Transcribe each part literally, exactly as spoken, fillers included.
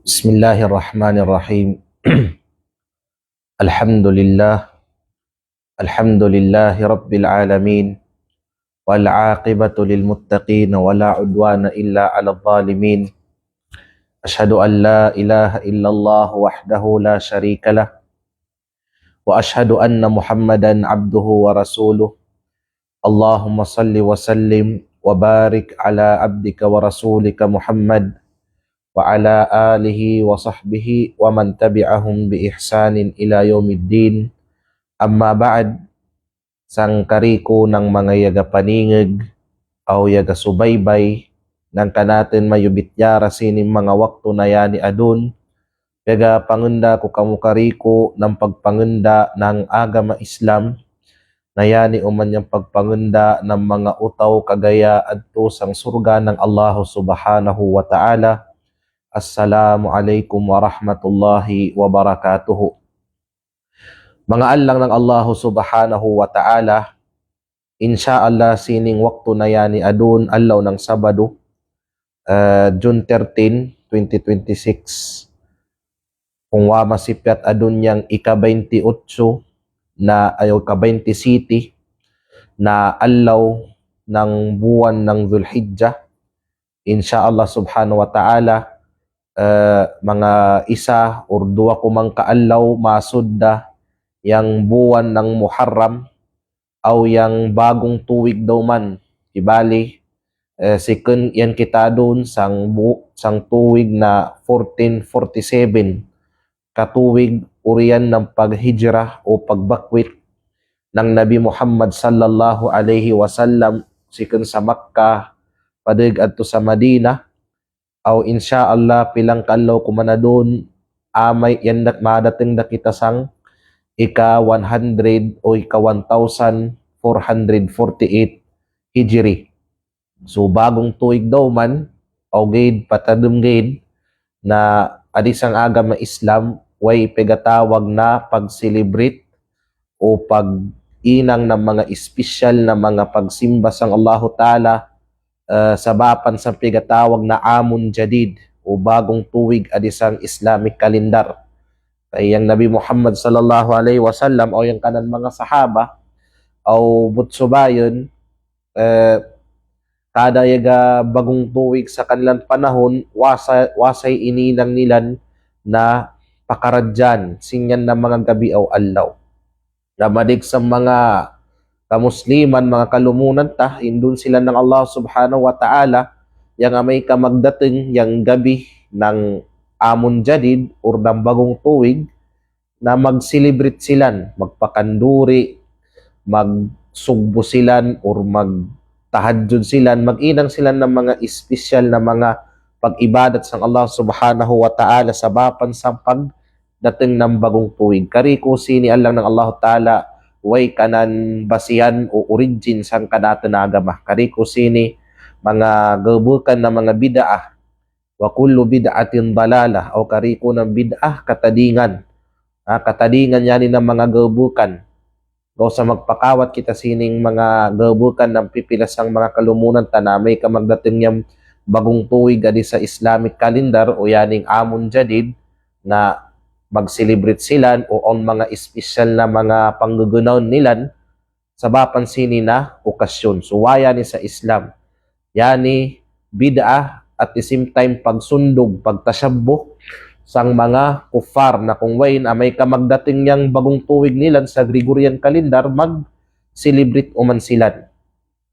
بسم الله الرحمن الرحيم. الحمد لله. الحمد لله رب العالمين. والعاقبة للمتقين ولا عدوان إلا على الظالمين. أشهد أن لا إله إلا الله وحده لا شريك له. وأشهد أن محمدا عبده ورسوله. اللهم صل وسلم وبارك على عبدك ورسولك محمد وعلى آله وصحبه ومن تبعهم بإحسان إلى يوم الدين. أما بعد. Sangkariku nang manga yaga paningeg, au yaga subaybay, nang kanatun mayu bitiyara sini manga waktu na yani adun, pegapangenda ku kamu kariku nang pagpangenda nang agama Islam, na yani uman yang pagpangenda nang manga utau kagaya adtu sang surga nang Allahu Subhanahu wa Ta'ala. Assalamu alaikum warahmatullahi wabarakatuh. Manga allang nang Allahu Subhanahu wa Ta'ala, insya Allah sining waktu na yani adun allau nang Sabado, eh, June thirteen, twenty twenty-six. Kung wa masipyat adun yang ika-baynte-otso na, ayo, ika-baynte-siyete na allau nang buwan nang Dhul Hijjah. Insya Allah Subhanahu wa Ta'ala, eh, manga isa or duwa kumang kaallau masudda yang buwan nang Muharram, au yang bagung tuwig daw man, kibali, eh, sikun yan kita dun sang bu-, sang tuwig na fourteen forty-seven, katuwig uriyan nang paghijrah o pagbakwit nang Nabi Muhammad sallallahu alaihi wasallam sikun sa Makkah padeg adtu sa Madinah. Au insya Allah pilang kaallau kuman adun amay yan dak madatung da kita sang ika one hundred o ika one thousand four hundred forty-eight Hijri. So bagung tuwig daw man, au gaid patadum gaid, na adi sang agama Islam, way pegatawag na pag-celebrate o pag-inang na manga espesyal na manga pagsimba sang Allahu Ta'ala, eh, sabapan sang pegatawag na Amun Jadid, o bagung tuwig adi sang Islamic calendar. Kay yang Nabi Muhammad sallallahu alaihi wasallam, au yang kanan manga sahaba, au but subayun, eh, kada yaga bagung tuwig sa kanilan panahun, wasa-, wasay ininang nilan na pakaradjan, sing yan na manga gabi au allau. Na madig sa manga kamusliman, manga kalumunan ta, indun sila nang Allah Subhanahu wa Ta'ala, yang amay ka magdatung yang gabi nang Amun Jadid, or nang bagung tuwig, na mag-celebrate silan, magpakanduri, magsugbu silan, or magtahajjud silan, mag-inang silan na manga espesyal na manga pag-ibadat sang Allah Subhanahu wa Ta'ala, sabapan sang pagdatung nang bagung tuwig. Kariku sini allang nang Allahu Ta'ala, way kanan basihan o origin sang kanatun agama. Kariku sini manga gabukan na manga bid'ah, wa kullu bid'atin dalalah, au kariku nang bid'ah katadingan. Ha, katadingan yani na manga gabukan. Gau sa magpakawat kita sining manga gabukan nang pipila sang manga kalumunan ta na amay ka magdatung yang bagung tuwig adi sa Islamic calendar o yaning Amun Jadid, na mag-celebrate silan o awn manga espesyal na manga panggugunaun nilan, sabapan sini na okasyon. So, wa yani sa Islam. Yani bid'ah, at the same time pagsundug, pagtashabbuh sang manga kuffar na kung wayn amay ka magdatung yang bagung tuwig nilan sa Gregorian calendar, mag-celebrate uman silan.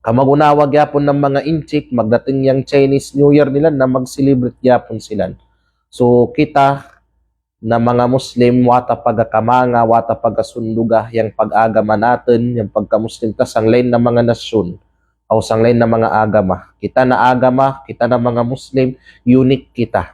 Kamagunawa gihapun nang manga Intsik, magdatung yang Chinese New Year nilan na mag-celebrate gihapun silan. So, kita na manga Muslim, wa ta pagakamanga, wa ta pagasunduga yang pag-agama natun, yang pagka-Muslim ta sang lain na manga nasyon, au sang lain na manga agama. Kita na agama, kita na manga Muslim, unique kita.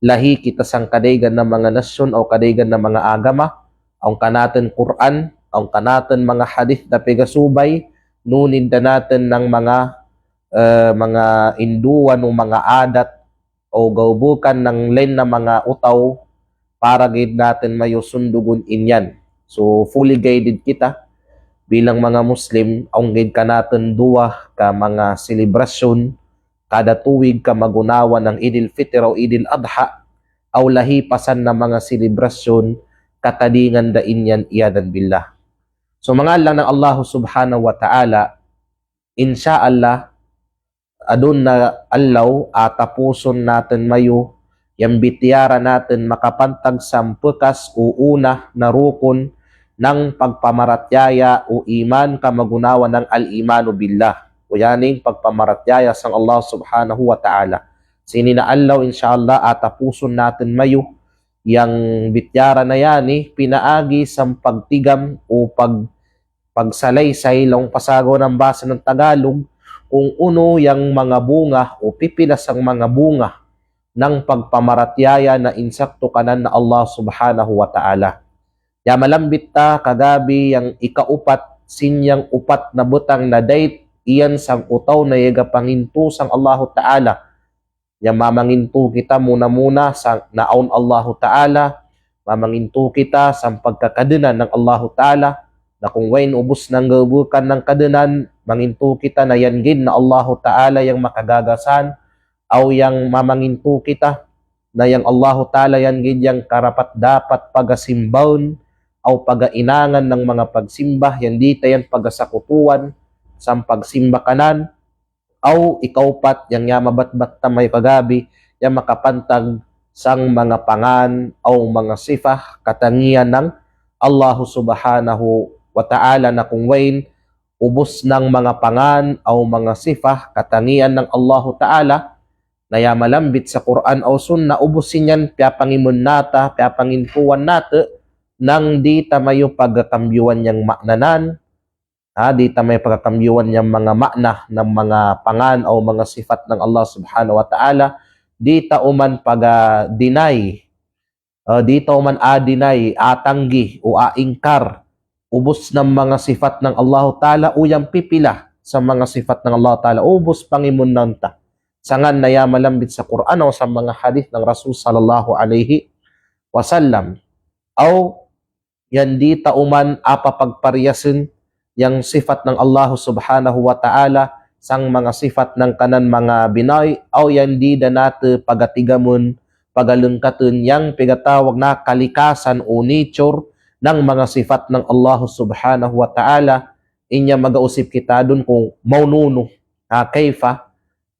Lahi kita sang kadaygan na manga nasyon, au kadaygan na manga agama, awn kanatun Qur'an, awn kanatun manga hadith da pegasubay, nunid da natun nang manga, eh, manga induan o manga adat, o gabukan nang lain na manga utau, para gaid natun mayu sundugun in yan. So, fully guided kita bilang manga Muslim, awn gaid kanatun duwa ka manga selebrasyon kada tuwig, kamagunawa nang Idil Fitr o Idil Adha, aw lahi pasan na manga selebrasyon, katadingan da inyan, iyadhan billah. So, manga allang nang Allahu Subhanahu wa Ta'ala, insya Allah, adun na allaw, a, tapusun natun mayu, yang bitiyara natun makapantag sampurnas o una na rukun nang pagpamaratiyaya o iman, kamagunawan nang al-imanu billah. O yaning pagpamaratiyaya sang Allah Subhanahu wa Ta'ala. Sini na allaw, insya Allah, a, tapusun natun mayu, yang bitiyara na yani, pinaagi sang pagtigam o pag pagsalaysay, laung pasagawa nang bahasa nang Tagalog, kung unu yang manga bunga o pipila sang manga bunga nang pagpamaratiyaya na insakto kanan na Allah Subhanahu wa Ta'ala. Ya malambit ta kagabi yang ikaupat sin yang upat na butang na dait iyan sang utaw na iyaga pangintu sang Allahu Ta'ala. Yang mamangintu kita muna-muna sa, na awn Allahu Ta'ala, mamangintu kita sang pagkakadenan nang Allahu Ta'ala, na kung wayn ubus nang gabukan nang kadenan, mangintu kita na yan gid na Allahu Ta'ala yang makagagasan, aw yang mamangintu kita na yang Allahu Ta'ala yan gid yang karapat-dapat pagasimbaun, aw pagainangan nang manga pagsimba, yang di ta yan pagasakutuan sang pagsimba kanan, aw ikaupat yang ya mabatbat ta mayu kagabi, yang makapantag sang manga pangan aw manga sifat katangian nang Allahu Subhanahu wa Ta'ala, na kung wayn ubus nang manga pangan aw manga sifat katangian nang Allahu Ta'ala, na ya malambit sa Qur'an aw Sunnah, ubus sin yan piyapangimun nata, piyapangintuan natu, nang di ta mayu pagakambiwan yang ma'nanan, ha, di ta mayu pagakambiwan yang manga ma'na nang manga pangan aw manga sifat nang Allah Subhanahu wa Ta'ala, di ta uman paga-deny, eh, di ta uman a-deny, atanggi, o aingkar, ubus nang manga sifat nang Allahu Ta'ala, o yang pipila sang manga sifat nang Allahu Ta'ala, ubus pangimunan ta. Sa ngan na ya malambit sa Qur'an aw sang manga hadith nang Rasul sallallahu alaihi wasallam. Aw yang di ta uman apa pagpariyasun yang sifat nang Allahu Subhanahu wa Ta'ala sang manga sifat nang kanan manga binai, aw yang di da natu pagatigamun, pagalengkatun yang piyagatawag na kalikasan o nature nang manga sifat nang Allahu Subhanahu wa Ta'ala. Inya magausip kita dun kung maununu, ha, kaifa,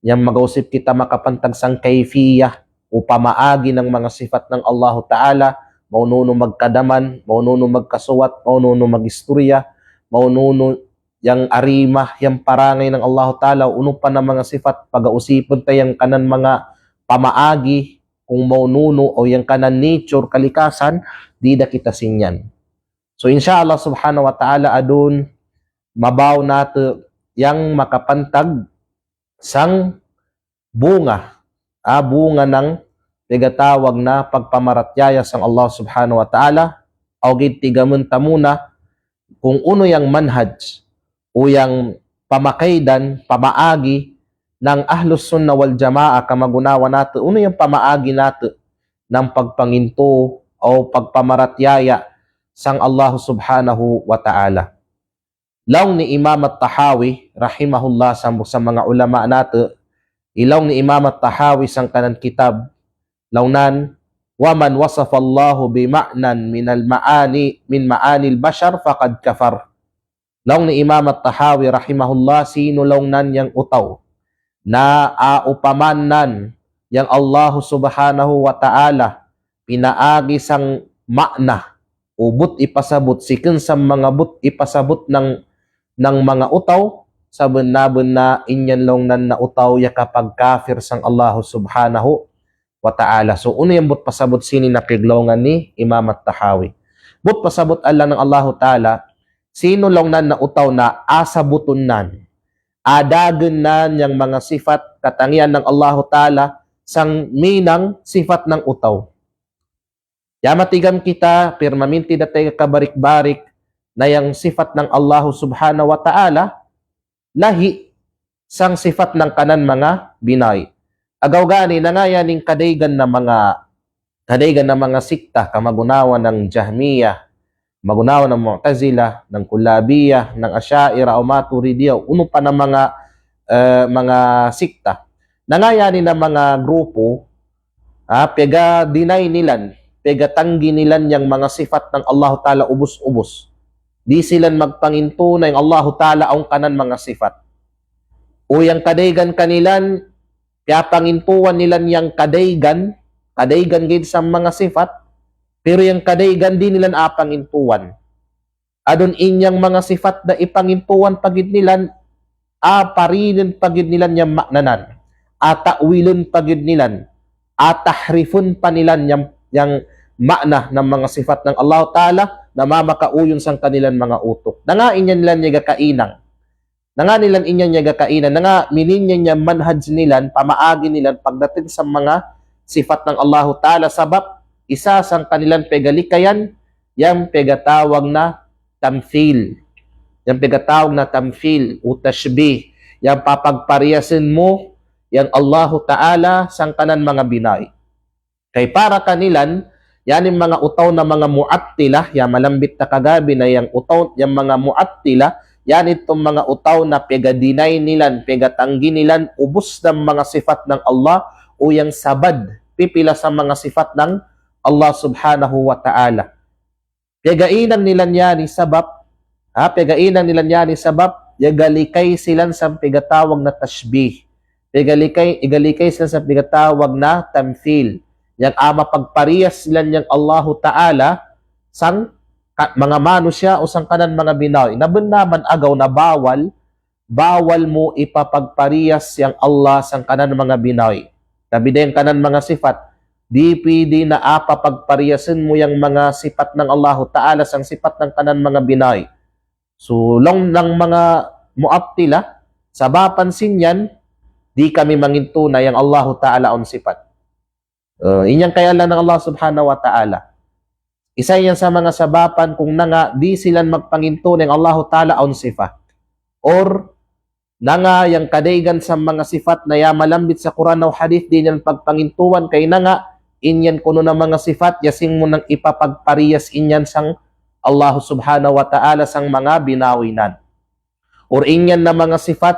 yang magausip kita makapantag sang kaifiyah, o pamaagi nang manga sifat nang Allahu Ta'ala, maununu magkadaman, maununu magkasuwat, maununu magistorya, maununu yang arima, yang parangay nang Allahu Ta'ala, unu pa na manga sifat, pagausipun ta yang kanan manga pamaagi, kung maununu, o yang kanan nature, kalikasan, di da kita sinyan. So, insya Allah Subhanahu wa Ta'ala, adun mabaw natu yang makapantag sang bunga, ah, bunga nang piyagatawag na pagpamaratiyaya sang Allah Subhanahu wa Ta'ala, aw gid tigamun ta muna kung unu yang manhaj, o yang pamakaidan, pamaagi nang Ahlus Sunnah wal Jamaah kamagunawan natu, unu yang pamaagi natu nang pagpangintu aw pagpamaratiyaya sang Allah Subhanahu wa Ta'ala. Laung ni Imam At-Tahawi, rahimahullah, sambung sa manga ulama natu, ilaung ni Imam At-Tahawi sangkanan kitab, laung nan, "Wa man wasafallahu bi ma'nan minal ma'ani, min ma'anil bashar faqad kafar." Laung ni Imam At-Tahawi, rahimahullah, sino laung nan yang utaw na a upamanan yang Allahu Subhanahu wa Ta'ala pinaagi sang ma'na, o but ipasabut, sikun sang manga but ipasabut nang, nang manga utaw, sabenna-benna inyan laung nan na utaw ya kapagkafir sang Allahu Subhanahu wa Ta'ala. So, unu yang but pasabut sini na piglaungan ni Imam At-Tahawi. But pasabut Allah nang Allahu Ta'ala, sino laung nan na utaw na asabutun nan, adagun nan yang manga sifat katangian nang Allahu Ta'ala, sang minang sifat nang utaw. Ya matigam kita, pirmaminti date kabarik-barik, na yang sifat nang Allahu Subhanahu wa Ta'ala, lahi sang sifat nang kanan manga binai. Agaw gani, nangaya ning kadaigan na manga, kadaigan na manga sikta, kamagunawan nang Jahmiyah, magunawan nang Mu'tazilah, nang Kullabiyah, nang Asha'irah, o Maturidiyah, unu pa na manga, eh, manga sikta. Nangaya ni na manga grupo, ah, pega-deny nilan, pegatanggi nilan yang manga sifat nang Allahu Ta'ala ubus-ubus. Di silan magpangintu na yang Allahu Ta'ala awn kanan manga sifat. O yang kadaygan kanilan, piyapangintuan nilan yang kadaygan, kadaygan gid sa manga sifat, pero yang kadaygan di nilan apangintuan. Adun in yang manga sifat da ipangintuan pa gid nilan, aparinen pa gid nilan yang ma'nanan, ata'wilun pa gid nilan, atahrifun pa nilan yang, yang ma'na nang manga sifat nang Allahu Ta'ala, na mamakauyun sangkanilan manga utuk. Nanga in yan nilan yaga kahinang. Nanga nilan in yan yaga kahinang, nanga minin yan yang manhaj nilan, pamaagi nilan, pagdating sa manga sifat nang Allahu Ta'ala, sabab isa sangkanilan pegalikayan, yang pegatawag na tamthil. Yang pegatawag na tamthil, o tashbih. Yang papagpariyasen mu, yang Allahu Ta'ala, sangkanan manga binay. Kay para kanilan, yan in manga utaw na manga Mu'attilah, yang malambit ta kagabi na yang utaw, yang manga Mu'attilah, yan itong manga utaw na pega-deny nilan, pegatanggi nilan, ubus nang manga sifat nang Allah, o yang sabad, pipila sa manga sifat nang Allah Subhanahu wa Ta'ala. Pegahinang nilan yani sabab, ha, pegahinang nilan yani sabab, yaga likay silan sa pegatawag na tashbih. Pegalikay, igalikay silan sa pegatawag na tamthil. Yang amu pagpariyas silan yang Allahu Ta'ala, sang ka-, manga manusiya' o sangkanan manga binay. Na bennal man agaw na bawal, bawal mu ipapagpariyas yang Allah sangkanan manga binay. Tabi dayng kanan manga sifat. Di pwede na apa pagpariyasen mu yang manga sifat nang Allahu Ta'ala sang sifat nang kanan manga binay. So, laung nang manga Mu'attilah, sabapan sin yan, di kami mangintu na yang Allahu Ta'ala awn sifat. Eh, in yan kay Allah nang Allah Subhanahu wa Ta'ala. Isa yan sa manga sabapan kung nanga di silan magpangintu na yang Allahu Ta'ala awn sifat. Or, nanga yang kadaygan sa manga sifat na ya malambit sa Qur'an o hadith di niyan pagpangintuan kay nanga in yan kunu na manga sifat, yasing mu nang ipapagpariyas in yan sang Allahu Subhanahu wa Ta'ala sang manga binawinan. Or in yan na manga sifat,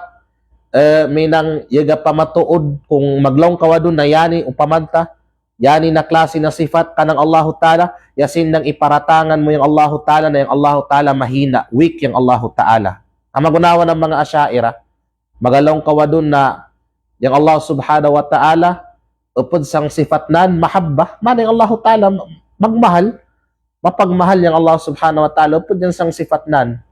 eh, minang yaga pamatuod kung maglaung kaw adun na yani upamanta, yani na klasi na sifat kanang Allahu Ta'ala, yasing nang iparatangan mu yang Allahu Ta'ala na yang Allahu Ta'ala mahina, weak yang Allahu Ta'ala. Kamagunawan nang manga Asha'irah, magalaung kaw adun na yang Allah Subhanahu wa Ta'ala, upud sang sifat nan mahabbah, mana yang Allahu Ta'ala magmahal, mapagmahal yang Allah Subhanahu wa Ta'ala, upud yan sang sifat nan.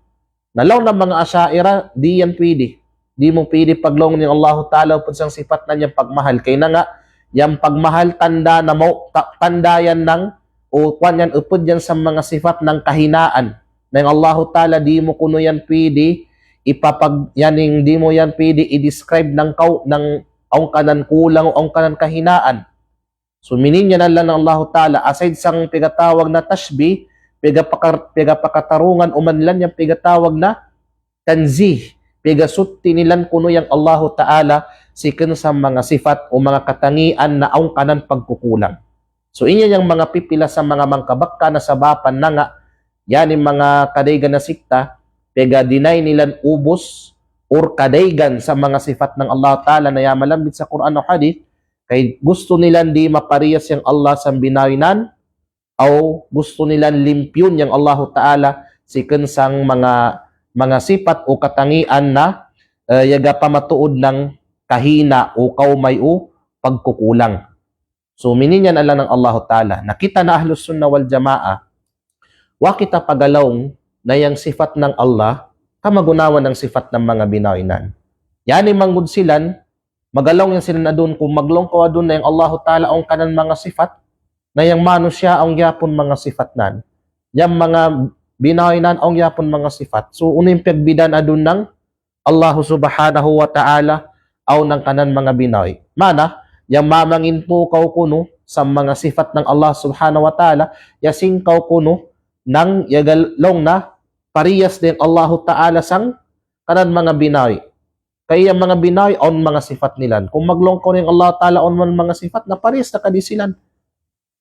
Na laung nang manga Asha'irah, di yan pwede. Di mu pwede paglaung yang Allahu Ta'ala upud sang sifat nan yang pagmahal. Kay nanga, yang pagmahal tanda na mau, ta-, tanda yan nang, o kuwan yan upud yan sa manga sifat nang kahinaan. Na yang Allahu Ta'ala di mu kunu yan pwede, ipapag-, yaning di mu yan pwede i-describe nang kaw, nang awn kanan kulang, awn kanan kahinaan. So, minin yan Allah nang Allahu Ta'ala, aside sang pegatawag na tashbih, pegapakar-, pegapakatarungan uman lan yang pegatawag na tanzih, pegasutti nilan kunu yang Allahu Ta'ala, siken sa manga sifat o manga katangian na awn kanan pagkukulang. So, in yan yang manga pipila sa manga mangkabakka na sabapan nanga, yani manga kadaygan na sikta, pega-deny nilan ubus, or kadaygan sa manga sifat nang Allah Ta'ala na ya malambit sa Qur'an o hadith, kay gusto nilan di mapariyas yang Allah sang binawinan, aw gusto nilan limpyun yang Allahu Ta'ala, siken sang manga, manga sifat o katangian na, eh, yaga pamatuod nang kahina o kaumay o pagkukulang. So, minin yan Allah nang Allahu Ta'ala. Na kita na Ahlus Sunnah wal Jamaah, wa kita pagalaung na yang sifat nang Allah, kamagunawan nang sifat nang manga binawinan. Yani manggud silan, magalaung yan silan adun kung maglaung kaw adun na yang Allahu Ta'ala awn kanan manga sifat, na yang manusiya' awn giyapun manga sifat nan. Yang manga binawinan awn giyapun manga sifat. So, unu in pagbidan adun nang Allahu Subhanahu wa Ta'ala awn nang kanan manga binawi. Mana, yang mamangintu kaw kunu sa manga sifat nang Allah Subhanahu wa Ta'ala, yasing kaw kunu nang yaga laung na pariyas dayng Allahu Ta'ala sang kanan manga binawi. Kay yang manga binawi awn manga sifat nilan. Kung maglaung kaw na yang Allahu Ta'ala awn man manga sifat, na pariyas na kadi silan.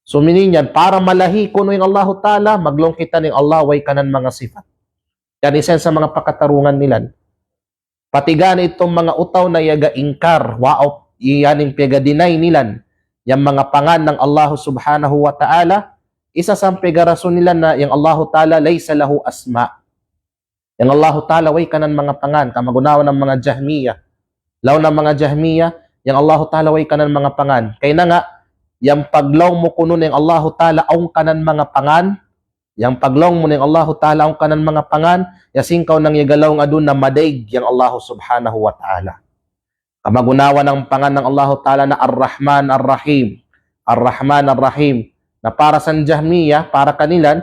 So, minin yan, para malahi kunu yang Allahu Ta'ala, maglaung kita na yang Allah way kanan manga sifat. Yan isa yan sa manga pakatarungan nilan. Pati gani itong manga utaw na yaga ingkar, wa aw, yaning pega-deny nilan. yang manga pangan nang Allahu Subhanahu wa Ta'ala, isa sampay ga rasul nila na yang Allahu Ta'ala laysa lahu asma. Yang Allahu Ta'ala way kanan manga pangan, kamagunawan nang manga Jahmiyyah. Law nang manga Jahmiyyah, yang Allahu Ta'ala way kanan manga pangan. Kayna nga, yang paglaw mu kunu' yang Allahu Ta'ala awn kanan manga pangan, yang paglaw mu yang Allahu Ta'ala awn kanan manga pangan, ya singkaw nang iye ga law ngadun na madaig yang Allahu Subhanahu wa Ta'ala. Kamagunawan nang pangan nang Allahu Ta'ala na Ar-Rahman Ar-Rahim. Ar-Rahman Ar-Rahim. Na para san Jahmiyyah, para kanilan,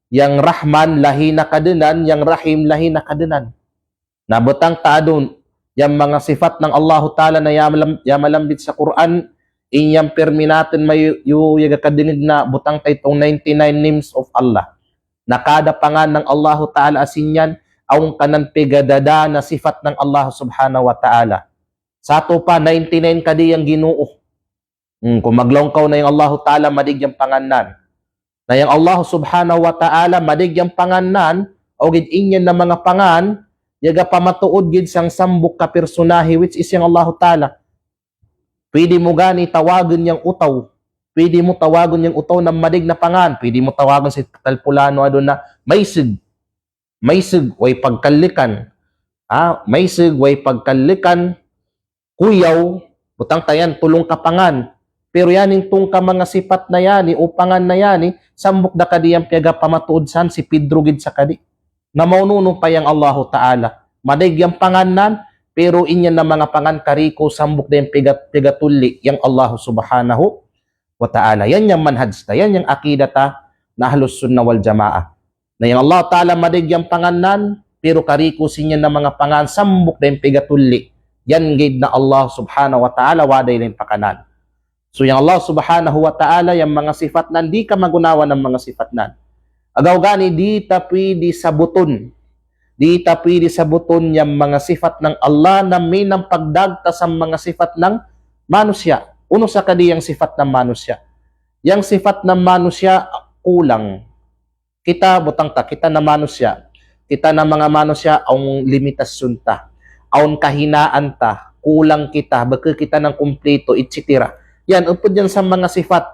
yang Rahman lahi na kadenan, yang Rahim lahi na kadenan. Na butang ta'adun, yang manga sifat nang Allahu Ta'ala na iye malam-, iye malambit sa Qur'an, in yang pirmi natun mayu, yu, iye ga kadingig na butang ta'itong ninety-nine names of Allah. Na kada pangan nang Allahu Ta'ala asin yan, awn kanan pigadada na sifat nang Allah Subhanahu wa Ta'ala. Satu pa, ninety-nine kadi yang Ginoo. Hmm, kung maglaw kaw na yang Allahu Ta'ala madaig yang pangannan. Na yang Allah Subhanahu wa Ta'ala madaig yang pangannan, aw gid in yan na manga pangan, iye ga pamatuod gid sang sambuk kapersonahi, which is yang Allahu Ta'ala. Pwede mu gani tawagun yang utaw. Pwede mu tawagun yang utaw na madaig na pangan. Pwede mu tawagun si talpulano adun na maisig. Maisig, way pagkallikan. Ha, maisig, way pagkallikan. Kuyaw, butang tayan, tulung kapangan. Pero yaning tungka manga sipat na yani, o pangan na yani, sambuk da kadi yang piyaga pamatuod san si Pedro gid sa kadi. Na maununu pa yang Allahu Ta'ala. Madaig yang pangannan, pero in yan na manga pangan kariku sambuk da yang piyaga, piyagatulli yang Allahu Subhanahu wa Ta'ala. Yan yang manhaj ta, yan yang akida ta na Ahlus Sunnah wal Jamaah. Na yang Allah Ta'ala madaig yang pangannan, pero kariku sin yan na manga pangan sambuk da yang piyagatulli. Yan gid na Allah Subhanahu wa Ta'ala wada ilang pakanan. So yang Allah Subhanahu wa Ta'ala yang manga sifatnan, di' kamagunawan nang manga sifatnan. Agaw gani di' ta pwede sabutun. Di' ta pwede sabutun yang manga sifat nang Allah na minang pagdagta sa manga sifat nang manusiya'. Unu sa kadi yang sifat nang manusiya'? Yang sifat nang manusiya' kulang. Kita butang ta, kita na manusiya'. Kita na manga manusiya', awn limitasyun ta. Awn kahinaan ta, kulang kita, bukun kita nang kumplito, et cetera. Yan, upud yan sa manga sifat.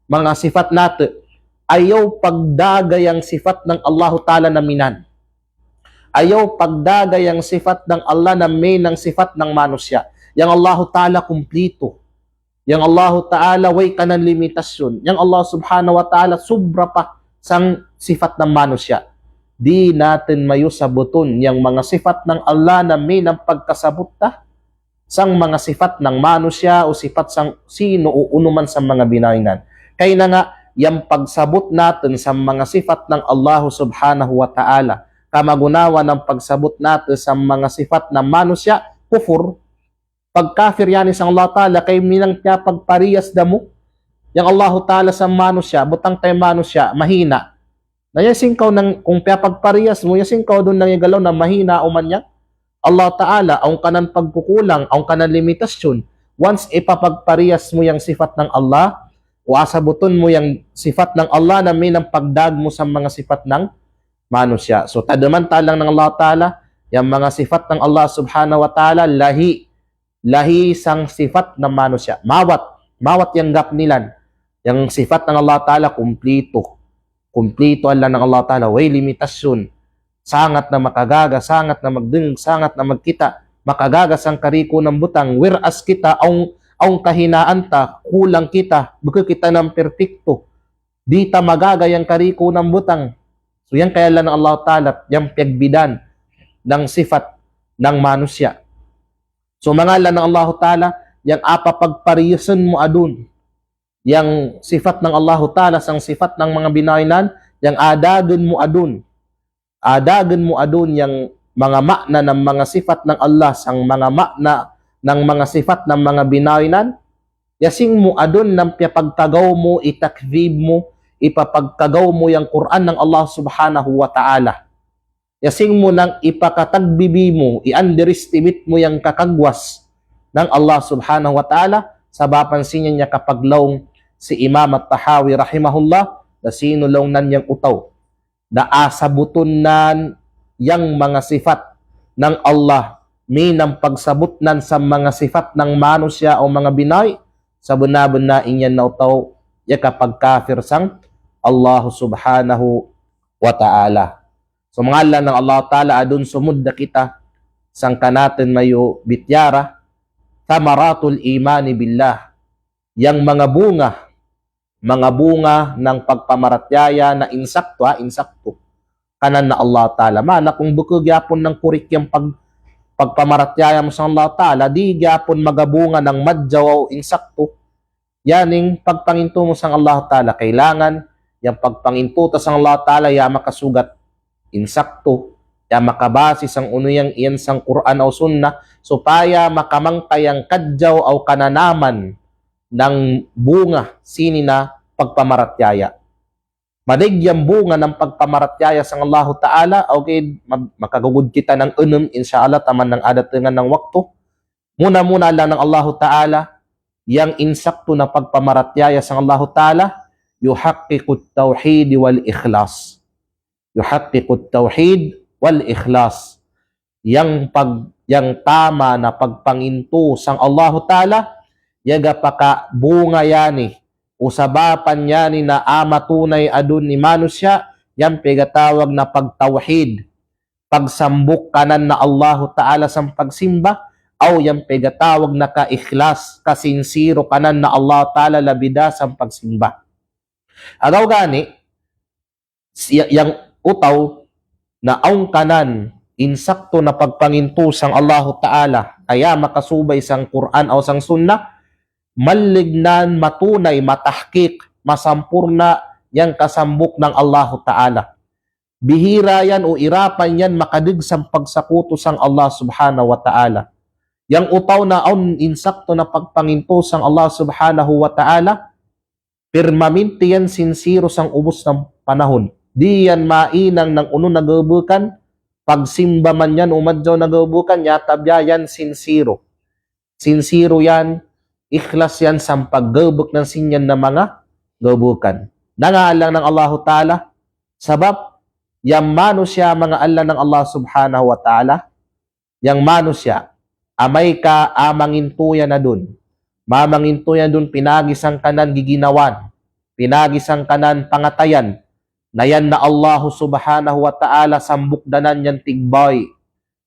Manga sifat natu'. Ayaw pagdaga yang sifat nang Allahu Ta'ala na minan. Ayaw pagdaga yang sifat nang Allah na minang sifat nang manusiya'. Yang Allahu Ta'ala kumplito. Yang Allahu Ta'ala way kanan limitasyun. Yang Allah Subhanahu wa Ta'ala subra pa sang sifat nang manusiya'. Di' natun mayu sabutun yang manga sifat nang Allah na minang pagkasabut ta sang manga sifat nang manusiya' o sifat sang sino o unuman sa manga binawinan. Kayna nga, yang pagsabut natun sa manga sifat nang Allah Subhanahu wa Ta'ala, kamagunawan nang pagsabut natun sa manga sifat nang manusiya', kufur, pagkafir yani sang Allah Ta'ala, kay minang piyapagpariyas da mu yang Allahu Ta'ala sa manusiya', butang tay manusiya', mahina. Na iye singkaw nang, kung piyapagpariyas mu, iye singkaw dun nang iye ga law na mahina uman yang Allah Ta'ala, awn kanan pagkukulang, awn kanan limitasyun. Once ipapagpariyas mu yang sifat nang Allah, o asabutun mu yang sifat nang Allah na minang pagdag mu sa manga sifat nang manusiya'. So, tadman ta lang nang Allah Ta'ala, yang manga sifat nang Allah Subhanahu wa Ta'ala, lahi, lahi sang sifat nang manusiya'. Mawat, mawat yang gap nilan. Yang sifat nang Allah Ta'ala kumplito. Kumplito Allah nang Allah Ta'ala, way limitasyun. Sangat na makagaga, sangat na magdeng, sangat na magkita. Makagaga sang kariku nang butang. Whereas kita, awn, awn kahinaan ta, kulang kita, bukun kita nang perpekto. Di' ta magaga yang kariku nang butang. So, yang kayalan nang Allah Ta'ala, yang piyagbidan nang sifat nang manusiya'. So, mangalan nang Allah Ta'ala, yang apa pagpariyasun mu adun yang sifat nang Allah Ta'ala sang sifat nang manga binawinan, yang adagun mu adun. Adagun mu adun yang manga makna nang manga sifat nang Allah sang manga makna nang manga sifat nang manga binawinan, yasing mu adun nang piyapagkagaw mu, itakdhib mu, ipapagkagaw mu yang Qur'an nang Allah Subhanahu wa Ta'ala. Yasing mu nang ipakatakbibi mu, i-underestimate mu yang kakagwas nang Allah Subhanahu wa Ta'ala, sabapan sin yan niya kapaglaung si Imam At-Tahawi rahimahullah, da sino laung nan yang utaw. Da asabutun nan yang manga sifat nang Allah, minang pagsabut nan sa manga sifat nang manusiya' o manga binawi, sabunna-bunna ingen na utaw iye kapagkafir sang Allah Subhanahu wa Ta'ala. So, manga Allah nang Allah Ta'ala, adun sumud da kita sangkanatun mayu bitiyara, thamaratul imani billah, yang manga bunga, manga bunga nang pagpamaratiyaya na insaktu, ha, insaktu kanan na Allah Ta'ala. Mana kung buku gihapon nang kurik yang pag-, pagpamaratiyaya mu sang Allah Ta'ala, di gihapon magabunga nang madjaw aw insaktu, iyan ing pagpangintu mu sang Allah Ta'ala. Kailangan yang pagpangintu ta sang Allah Ta'ala, iyan makasugat insaktu, iyan makabasi sang unu yang iyan sang Qur'an aw sunnah, supaya makamangta yang kadjaw aw kananaman nang bunga sini na pagpamaratiyaya. Madaig yang bunga nang pagpamaratiyaya sang Allahu Ta'ala, okay, mag-, makagugud kita nang unum, insya Allah, taman nang adatengan nang waktu. Muna-muna Allah nang Allahu Ta'ala, yang insaktu na pagpamaratiyaya sang Allahu Ta'ala, yuhaqqiqut tawhid wal ikhlas. Yuhaqqiqut tawhid wal ikhlas. Yang pag-, yang tama na pagpangintu sang Allahu Ta'ala, iyaga pakabunga iyan i, o sabapan iyan i na a'a matunay adun i manusiya', yang pegatawag na pagtawhid, pagsambuk kanan na Allahu Ta'ala sang pagsimba, aw yang pegatawag na kaikhlas, kasinsiru kanan na Allah Ta'ala labida sang pagsimba. Agaw gani, si-, yang utaw na awn kanan insaktu na pagpangintu sang Allahu Ta'ala, iyan makasubay sang Qur'an aw sang sunnah, mallig nan matunay, matahkik, masampurna' yang kasambuk nang Allahu Ta'ala. Bihira iyan o irapan iyan makadeg sang pagsakutu sang Allah Subhanahu wa Ta'ala. Yang utaw na awn insaktu na pagpangintu sang Allah Subhanahu wa Ta'ala, pirmaminti iyan sinsiru sang ubus nang panahun. Di iyan mainang nang unu na gebukan, pagsimba man iyan o madjaw na gebukan, iyatabya iyan sinsiru. Sinsiru iyan, ikhlas iyan sang paggebuk nang siniyan na manga gebukan. Nanga alang nang Allahu Ta'ala, sabab yang manusiya' manga alang nang Allah Subhanahu wa Ta'ala, yang manusiya', amay ka a'a mangintu iyan adun, mamangintu iyan adun pinagi sangkanan giginawan, pinagi sangkanan pangatayan, na iyan na Allahu Subhanahu wa Ta'ala sambukdanan iyan tig bay,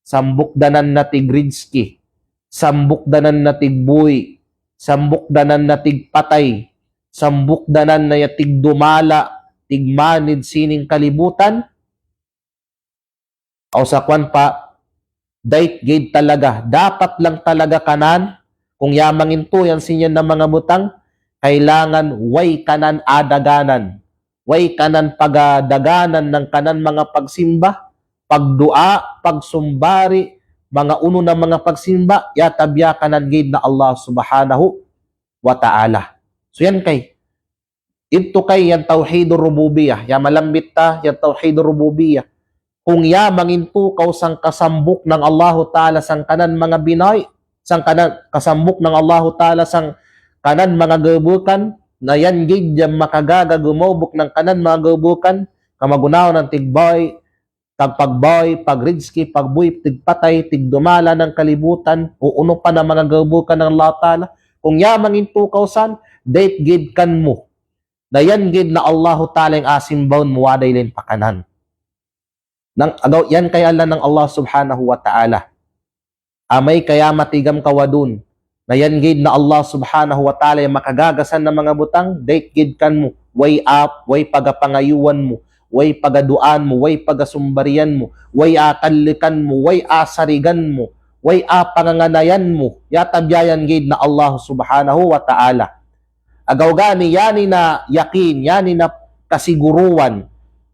sambukdanan na tig rizki, sambukdanan na tig buhi', sambukdanan na tig patay, sambukdanan na iyan tig dumala', tig manid sini ing kalibutan, aw sa kuwan pa, dait gid talaga, dapat lang talaga kanan, kung iyan mangintu iyan siniyan na manga butang, kailangan way kanan adaganan, way kanan pagadaganan nang kanan manga pagsimba, pagdu'a, pagsumbari', manga unu na manga pagsimba, iyatabya kanan gid na Allah Subhanahu wa Ta'ala. So iyan kay, ito kay iyan tawhidur rububiyah, iyan malambit ta, iyan tawhidur rububiyah. Kung iyan mangintu kaw sang kasambuk nang Allahu Ta'ala sangkanan manga binay, sangkanan kasambuk nang Allahu Ta'ala sangkanan manga gebukan, na iyan gid iyan makagaga gumobuk nang kanan manga gebukan, kamagunawan nang tig bay, pag-, pagbay, pagrizki, pagbuhi', tig patay, tig dumala nang kalibutan, o unu pa na manga gebukan nang Allah Ta'ala. Kung iyan mangintu kaw san, dait gid kan mu. Na iyan gid na Allahu Ta'ala ing a'a simbahun mu, wada i lain pakanan. Nang agaw iyan kay Allah nang Allah Subhanahu wa Ta'ala. Amay ka iyan matigam kaw adun, na iyan gid na Allah Subhanahu wa Ta'ala yang makagaga san na manga butang, dait gid kan mu, way ap-, way pagapangayuan mu, way pagadu'an mu, way pagasumbarian mu, way a'a kallikan mu, way a'a sarigan mu, way a'a panganganayan mu, iyatabya iyan gid na Allah Subhanahu wa Ta'ala. Agaw gani, iyan i na yakin, iyan i na kasiguruan,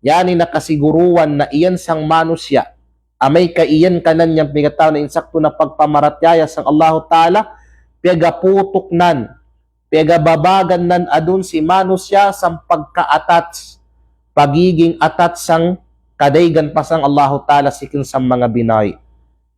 iyan i na kasiguruan na iyan sang manusiya', amay ka iyan kanan yang pigatao na insaktu na pagpamaratiyaya sang Allahu Ta'ala, piyagaputuk nan, piyagababagan nan adun si manusiya' sang pagka-attach, pagiging attach sang kadaigan pa sang Allahu Ta'ala si kin sang manga binay.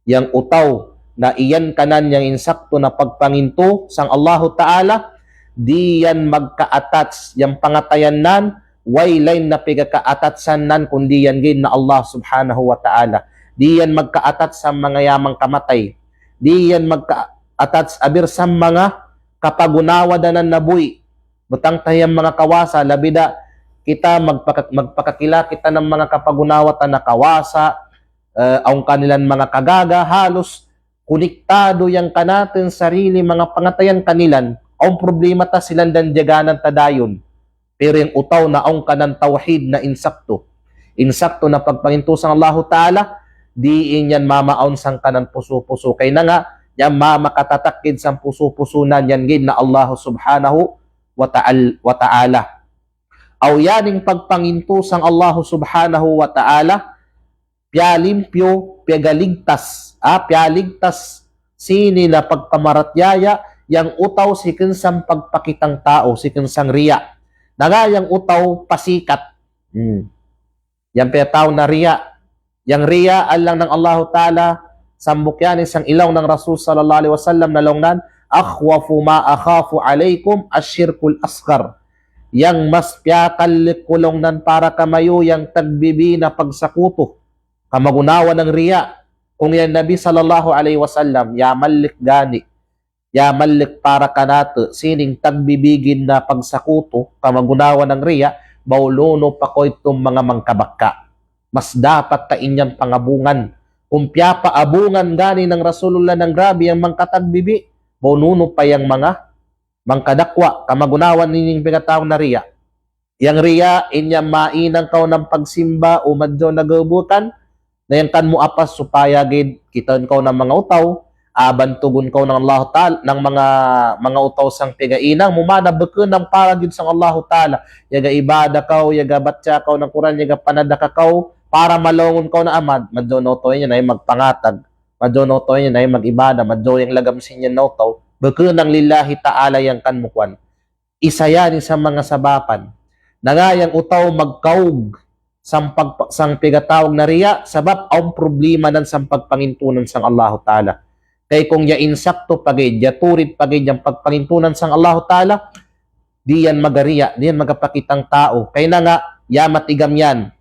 Yang utaw na iyan kanan yang insaktu na pagpangintu sang Allahu Ta'ala, di iyan magka-attach yang pangatayan nan, way lain na pigaka-attach san nan kundi iyan gid na Allah Subhanahu wa Ta'ala. Di iyan magka-attach sang manga iyan mangkamatay. Di iyan magka-attach abir sang manga kapagunawa danan na bui. Butang tahi yang manga kawasa, labida kita magpaka-, magpakakila kita nang manga kapagunawa tana kawasa, eh, awn kanilan manga kagaga, halus konektado yang kanatun sarili manga pangatayan kanilan, awn problema ta silan dan jaganan ta dayun. Pero yang utaw na awn kanan tawhid na insakto. Insakto na pagpangintu sang Allahu Ta'ala, diin yan mamaawn sang kanan pusu-pusu. Kay na nga, yan mamakatatakid sang pusu-pusu na yan gid na Allahu Subhanahu wa Ta'al-, wa Ta'ala. Aw yaning pagpangintu sang Allahu Subhanahu wa Ta'ala, pia limpyo, pia galigtas, ah, pia ligtas sini na pagpamaratiyaya, yang utaw si kensang pagpakitang tao, si kensang riya. Na nga yang utaw pasikat. Hmm. Yang pia tao na riya. Yang riya, alang nang Allahu Ta'ala, sambuk yan sang ilaw nang Rasul sallallahu alaihi wasallam na laung nan, "Akhwafu ma akhafu alaikum ash-shirkul asghar." Yang mas pia kalek ku laung nan para kamayu yang tagbibi na pagsakutu. Kamagunawan nang riya. Kung yan Nabi sallallahu alaihi wasallam, ya malik gani. Ya malik para kanatu, sining tagbibi gin na pagsakutu, kamagunawan nang riya, bau nunu pa ko itum manga mangkabakka. Mas dapat ta inyan pangabungan. Kung pia pa abungan gani nang Rasulullah nang grabi yang mangkatagbibi, bau nunu pa yang manga mangkadakwa, kamagunawan nining pegataw na riya. Yang riya, inya mainang kaw nang pagsimba, o madjaw na gebukan, na yang kan mu apas supaya gid, kitaun kaw nang manga utaw, ah, bantugun kaw nang Allahu Ta'ala, nang manga, manga utaw sang pegainang, mumana beken nang para gid sang Allahu Ta'ala, yaga ibada kaw, yaga batsa kaw nang Quran, yaga panadaka kaw, para malongun kaw na amad, madjaw na utaw inya na magpangatag, madjaw na utaw inya na magibada, madjaw yang lagam sinya na utaw, beken nang lillahi ta'ala yang kan mukuan. Isa yan sa manga sabapan. Na nga yang utaw magkaug sang pag-, sang pegatawag na riya, sabab awn problema nan sang pagpangintunan sang Allahu Ta'ala. Kay kung ya insakto pagid, ya turid pagid yang pagpangintunan sang Allahu Ta'ala, di yan magariya, di yan magapakitang tao. Kay na nga, ya matigam yan.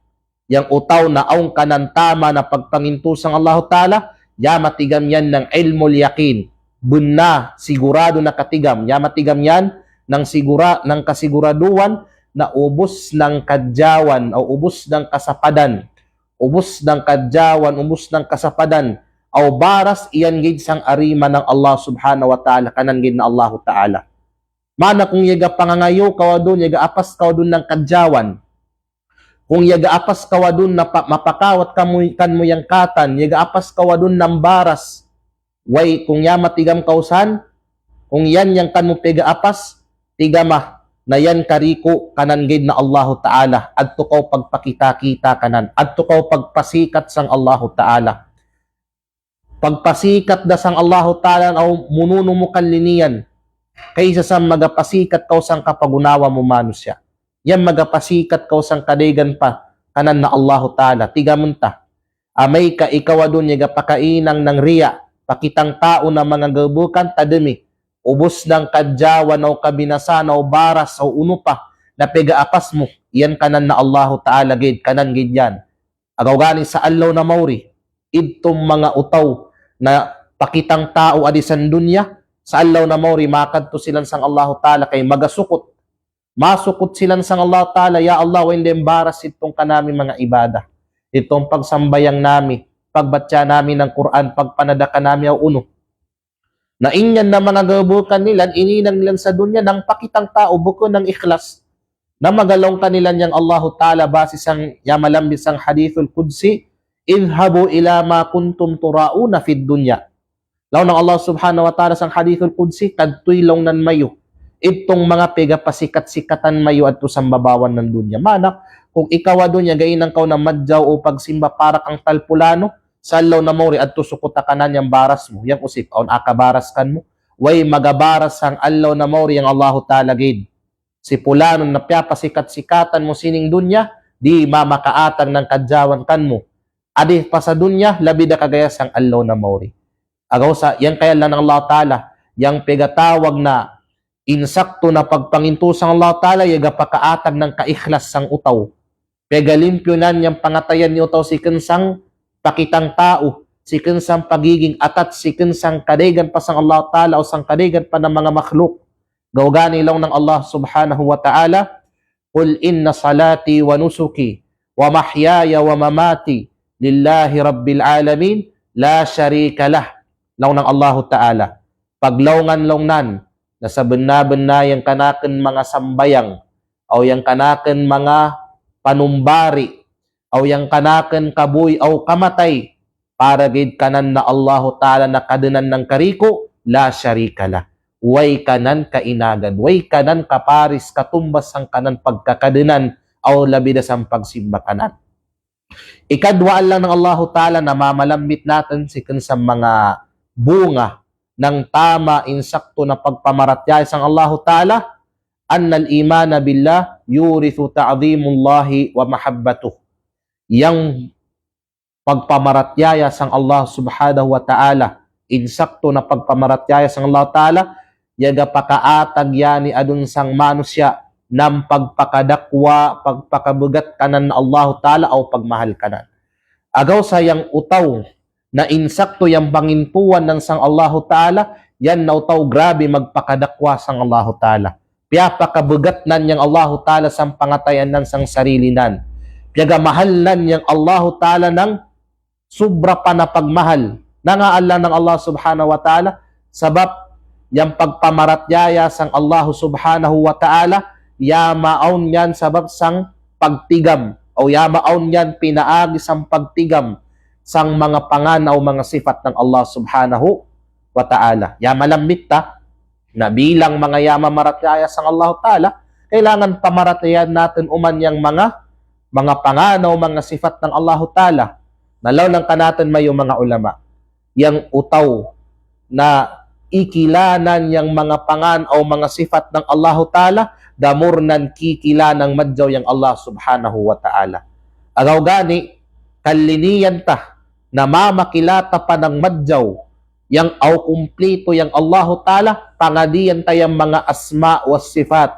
Yang utaw na awn kanan tama na pagpangintu sang Allahu Ta'ala, ya matigam yan nang ilmul yaqin. Benna, sigurado na katigam. Ya matigam yan nang sigura-, nang kasiguraduan na ubus nang kadjawan, o ubus nang kasapadan. Ubus nang kadjawan, ubus nang kasapadan. Aw baras iyan gid sang arima nang Allah Subhanahu wa Ta'ala, kanan gid na Allahu Ta'ala. Mana kung yaga pangangayu kaw adun, yaga apas kaw adun nang kadjawan. Kung yaga apas kaw adun na pa-, mapakawat kamu, kan mu yang katan, yaga apas kaw adun nang baras. Way, kung ya matigam kaw san, kung yan yang kan mu pega apas, tigama, na yan kariku kanan gid na Allahu Ta'ala, adtu kaw pagpakita-kita kanan, adtu kaw pagpasikat sang Allahu Ta'ala. Pagpasikat da sang Allahu Ta'ala aw mununu mu kan liniyan. Kaysa sa magapasikat kaw sang kapagunawa mu manusiya'. Yan magapasikat kaw sang kadaygan pa kanan na Allahu Ta'ala. Tigamun ta. Amay ka ikaw adun yaga pakainang nang riya, pakitang tao na manga gebukan tademi. Ubus nang kadjawan aw kabinasan aw baras aw unu pa na pega apas mu. Yan kanan na Allahu Ta'ala gid, kanan gid yan. Agaw gani sa allaw na mauri, idtum manga utaw na pakitang tao adi san dunya, sa allaw na mauri makadtu silan sang Allahu Ta'ala kay magasukut. Masukut silan sang Allahu Ta'ala, "Ya Allah, way ende baras idtung kanami manga ibada. Idtung pagsambayang nami, pagbatsa nami nang Qur'an, pagpanadaka nami aw unu." Na inyan na manga gebukan nilan, ininang nilan sa dunya nang pakitang tao, bukun nang ikhlas. Na magalaw kanilan yang Allahu Ta'ala basi sang ya malambit sang hadithul qudsi, "Idhhabu ila ma kuntum tura'una fid dunya." Laung nang Allah Subhanahu wa Ta'ala sang hadithul qudsi, "Kadtu i laung nan mayu idtung manga pega pasikat-sikatan mayu adtu sang babawan nang dunya." Mana, kung ikaw adun yaga inang kaw na madjaw o pagsimba para kang tal pulanu, sa allaw na mauri adtu sukuta kanan yang baras mu, yang usip, awn aka baras kan mu. Way magabaras sang allaw na mauri yang Allahu Ta'ala gid. Si pulanu na pia pasikat-sikatan mu sining dunya, di mamakaatang nang kadjawan kan mu. Adi pa sa dunya, labi da kagaya sang allaw na mauri. Agaw sa, yang kaya lang nang Allah Ta'ala, yang pegatawag na insakto na pagpangintu sang Allah Ta'ala, yaga pakaatag nang kaikhlas sang utaw. Pegalimpyo nan yang pangatayan ni utaw si kensang pakitang tao, si kensang pagiging atat, si kensang kadaygan pa sang Allah Ta'ala, o sang kadaygan pa na manga makhluk. Gaugani laung nang Allah Subhanahu wa Ta'ala, "Qul inna salati wa nusuki wa mahyaya wa mamati lillahi rabbil alamin la sharika lah." Laung nang Allahu Ta'ala. Paglaungan laung nan, na sabenna-benna yang kanakun manga sambayang, au yang kanakun manga panumbari, au yang kanakun kabui au kamatay, para gid kanan na Allahu Ta'ala na kadenan nang kariku, la sharika lah. Way kanan kainagan, way kanan kaparis katumbas sangkanan pagkakadenan, au labi da sang pagsimba kanan. Ikadwa, allang nang Allahu Ta'ala na mamalambit natun si ken sa manga bunga nang tama insakto na pagpamaratiyaya sang Allahu Ta'ala, annal imana billah yurithu ta'dhimullahi wa mahabbatuh. Yang pagpamaratiyaya sang Allah Subhanahu wa Ta'ala, insakto na pagpamaratiyaya sang Allah Ta'ala, iyaga pakaatag iyan i adun sang manusiya' nang pagpakadakwa, pagpakabegat kanan Allahu Ta'ala, au pagmahal kanan. Agaw sa yang utaw na insakto yang pangintuan nan sang Allahu Ta'ala, yan na utaw grabe magpakadakwa sang Allahu Ta'ala. Piyapakabegat nan yang Allahu Ta'ala sang pangatayan nan sang sarili nan. Piyagamahal nan yang Allahu Ta'ala nang subra pa na pagmahal. Nanga allang nang Allah Subhanahu wa Ta'ala, sabab yang pagpamaratiyaya sang Allah Subhanahu wa Ta'ala, yama awn yan sabab sang pagtigam, au yama awn yan pinaagi sang pagtigam sang manga pangan au manga sifat nang Allah Subhanahu wa Ta'ala. Yama lambit ta, na bilang manga yama maratiyaya sang Allahu Ta'ala, kailangan pamaratiyayaan natun uman yang manga, manga pangan au manga sifat nang Allahu Ta'ala. Na laung nang kanatun mayu manga ulama, yang utaw na ikilanan yang manga pangan au manga sifat nang Allahu Ta'ala, damur nan kikilanan madjaw yang Allah Subhanahu wa Ta'ala. Agaw gani, kalliniyan ta na mamakilata pa nang madjaw yang au kumplito yang Allahu Ta'ala, pangadian ta yang manga asma wa sifat,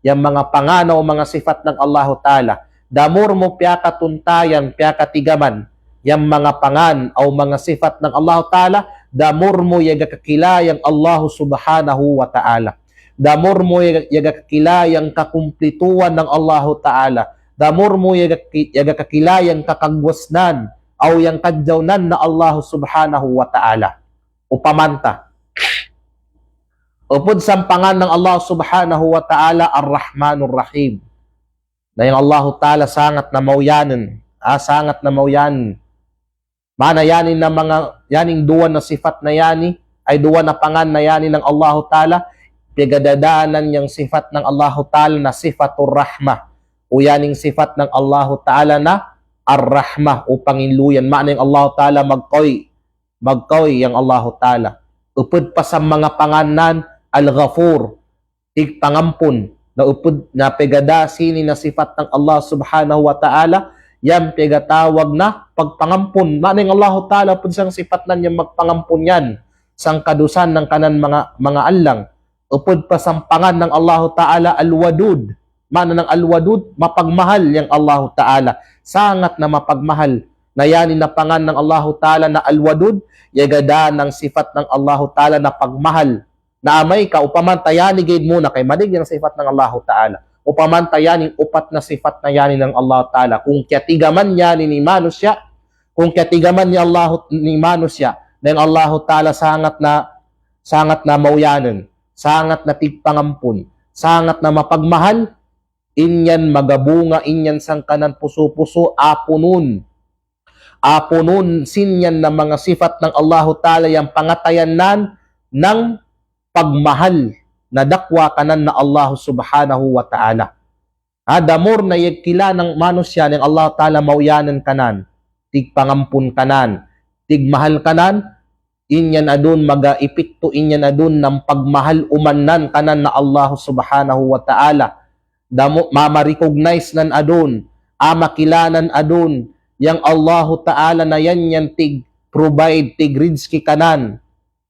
yang manga pangan au manga sifat nang Allahu Ta'ala. Damur mu piyakatuntayan, piyakatigaman yang manga pangan au manga sifat nang Allahu Ta'ala, damur mu iyaga kakila yang Allahu Subhanahu wa Ta'ala. Damur mu iyaga, iyaga kakila yang kakumplituan nang Allahu Ta'ala. Damur mu iyaga ki-, iyaga kakila yang kakagwasnan au yang kadjawnan na Allahu Subhanahu wa Ta'ala. Upamanta, upud sang pangan nang Allah Subhanahu wa Ta'ala Ar-Rahmanur Rahim. Na yang Allahu Ta'ala sangat na mauyanun, ah, sangat na mauyanun. Mana yani na manga, yaning duwa na sifat na yani, ay duwa na pangan na yani nang Allahu Ta'ala, piyagadadanan yang sifat nang Allahu Ta'ala na sifatur rahmah. O yaning sifat nang Allahu Ta'ala na ar-rahmah, o panginluyan. Mana yang Allahu Ta'ala magkoy, magkoy yang Allahu Ta'ala. Upud pa sang manga pangan nan Al-Ghafur, tigpangampun. Na upud na pegada sini na sifat nang Allah Subhanahu wa Ta'ala, yang pegatawag na pagpangampun. Mana yang Allahu Ta'ala upud sang sifat nan yang magpangampun yan sang kadusan nangkanan manga, manga allang. Upud pa sang pangan nang Allahu Ta'ala Al-Wadud. Mana nang Al-Wadud, mapagmahal yang Allahu Ta'ala. Sangat na mapagmahal. Na yani na pangan nang Allahu Ta'ala na Al-Wadud, iyaga da nang sifat nang Allahu Ta'ala na pagmahal. Na amay ka upamanta yani gid muna kay madig yang sifat nang Allahu Ta'ala. Upamanta yani upat na sifat na yani nang Allahu Ta'ala. Kung kiyatigaman yani ni manusiya', kung kiyatigaman ni Allahu, ni manusiya', na yang Allahu Ta'ala sangat na, sangat na mauyanun, sangat na tigpangampun, sangat na mapagmahal, in yan magabunga, in yan sangkanan pusu-pusu, apunun. Apunun sin yan na manga sifat nang Allahu Ta'ala yang pangatayan nan nang pagmahal na dakwa kanan na Allahu Subhanahu wa Ta'ala. Ha, damur na iyagkila nang manusiya' yang Allahu Ta'ala mauyanun kanan, tigpangampun kanan, tigmahal kanan, in yan adun maga ipiktu, in yan adun nang pagmahal uman nan kanan na Allahu Subhanahu wa Ta'ala. Damu, mama-recognize nan adun, a makilanan adun, yang Allahu Ta'ala na yan yan tig-provide, tigrizki kanan,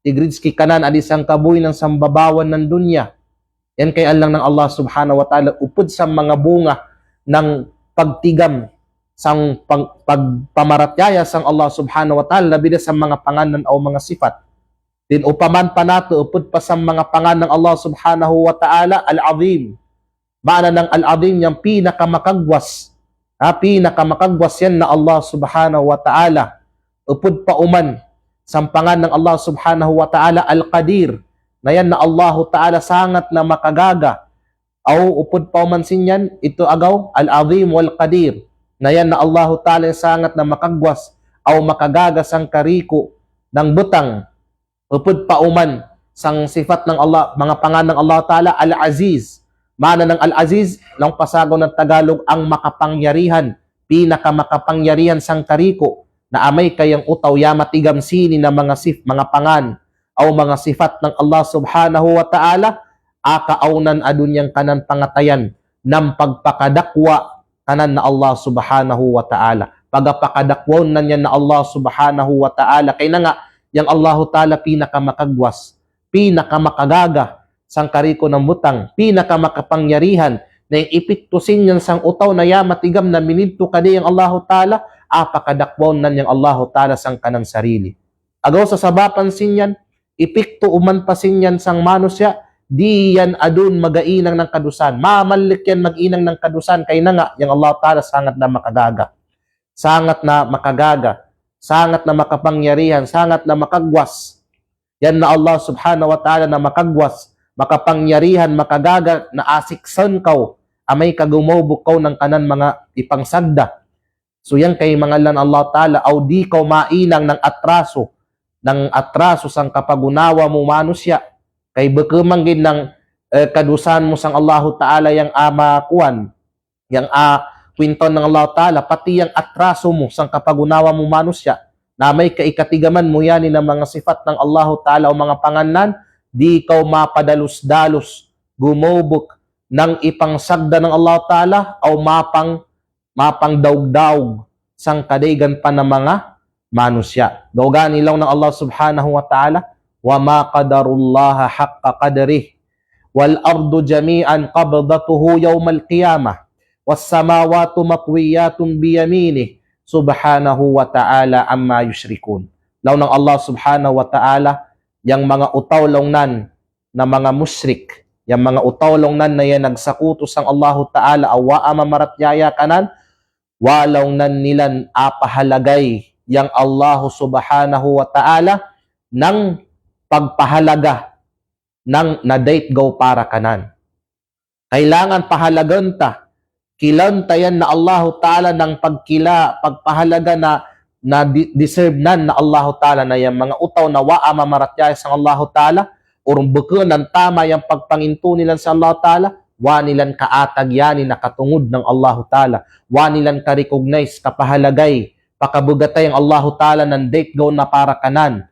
tigrizki kanan adi sangkabuhi nang sambabawan nang dunya. Yan kay allang nang Allah Subhanahu wa Ta'ala, upud sang manga bunga nang pagtigam, sang pag-, pagpamaratiyaya sang Allah Subhanahu wa Ta'ala, labi da sang manga pangan nan aw manga sifat. Din upaman panatu, upud pa sang manga pangan nang Allah Subhanahu wa Ta'ala, Al-Azim. Maana nang Al-Azim yang pinakamakagwas. Ha, pinakamakagwas yan na Allah Subhanahu wa Ta'ala. Upud pa uman sang pangan nang Allah Subhanahu wa Ta'ala, Al-Qadir. Na yan na Allahu Ta'ala sangat na makagaga. Aw upud pa uman sin yan, itu agaw, Al-Azim wal-Qadir. Na yan na Allahu Ta'ala yang sangat na makagwas, aw makagaga sangkariku nang butang. Upud pa uman sang sifat nang Allah, manga pangan nang Allah Ta'ala, Al-Aziz. Maana nang Al-Aziz, laung pasagaw nang Tagalog, ang makapangyarihan, pinakamakapangyarihan sangkariku, na amay ka yang utaw ya matigam sini na manga sif-, manga pangan, aw manga sifat nang Allah Subhanahu wa Ta'ala, aka awnan adun yang kanan pangatayan, nang pagpakadakwa kanan na Allah Subhanahu wa Ta'ala. Pagapakadakwaun nan yan na Allah Subhanahu wa Ta'ala. Kay na nga, yang Allahu Ta'ala pinakamakagwas, pinakamakagaga sangkariku nang butang, pinakamakapangyarihan, na yang ipiktu sin yan sang utaw na ya matigam na minidtu kadi yang Allahu Ta'ala, apakadakwaun nan yang Allahu Ta'ala sangkanan sarili. Agaw sa sabapan sin yan, ipiktu uman pa sin yan sang manusiya', di' yan adun magainang nang kadusan. Mamalik yan magainang nang kadusan, kay na nga, yang Allah Ta'ala sangat na makagaga. Sangat na makagaga. Sangat na makapangyarihan, sangat na makagwas. Yan na Allah Subhanahu wa Ta'ala na makagwas, makapangyarihan, makagaga, na asiksan kaw, amay ka gumawbuk kaw nang kanan manga ipangsagda. So yan kay mangalan Allah Ta'ala, aw di' kaw mainang nang atraso, nang atraso sang kapagunawa mu manusiya', kay beke man gid nang, eh, kadusan mu sang Allahu Ta'ala yang ama kuan, yang a kuwinton nang Allahu Ta'ala, pati yang atraso mu sang kapagunawa mu manusiya', na amay ka ikatigaman mu yan na manga sifat nang Allahu Ta'ala o manga pangan nan, di' kaw mapadalus-dalus gumawbuk nang ipangsagda nang Allahu Ta'ala, aw mapang mapangdaug-daug sangkadaygan pa na manga manusiya'. Gaw gani laung nang Allah Subhanahu wa Ta'ala, "Wa ma qadarullaha haqqa qadrih, wal ardu jami'an qabdatuhu yawmal qiyamah, was samawatu matwiyatun biyaminih, subhanahu wa ta'ala amma yushrikun." Laung nang Allah Subhanahu wa Ta'ala, yang manga utaw laung nan na manga musyrik, yang manga utaw laung nan na yang nagsakutu sang Allahu Ta'ala, aw wa'a mamaratiyaya kanan, wa laung nan nilan apahalagay yang Allahu Subhanahu wa Ta'ala nang pagpahalaga nang nadaitgaw para kanan. Kailangan pahalaga'n ta, kila'n ta yan na Allahu Ta'ala nang pagkila, pagpahalaga na, na di-, deserve nan na Allahu Ta'ala, na yang manga utaw na wa'a mamaratiyaya sang Allahu Ta'ala, urung beke nan tama yang pagpangintu nilan sa Allahu Ta'ala, wa nilan kaatag yan na katungud nang Allahu Ta'ala, wa nilan ka-recognize, kapahalagay, pakabugata yang Allahu Ta'ala nang daitgaw na para kanan.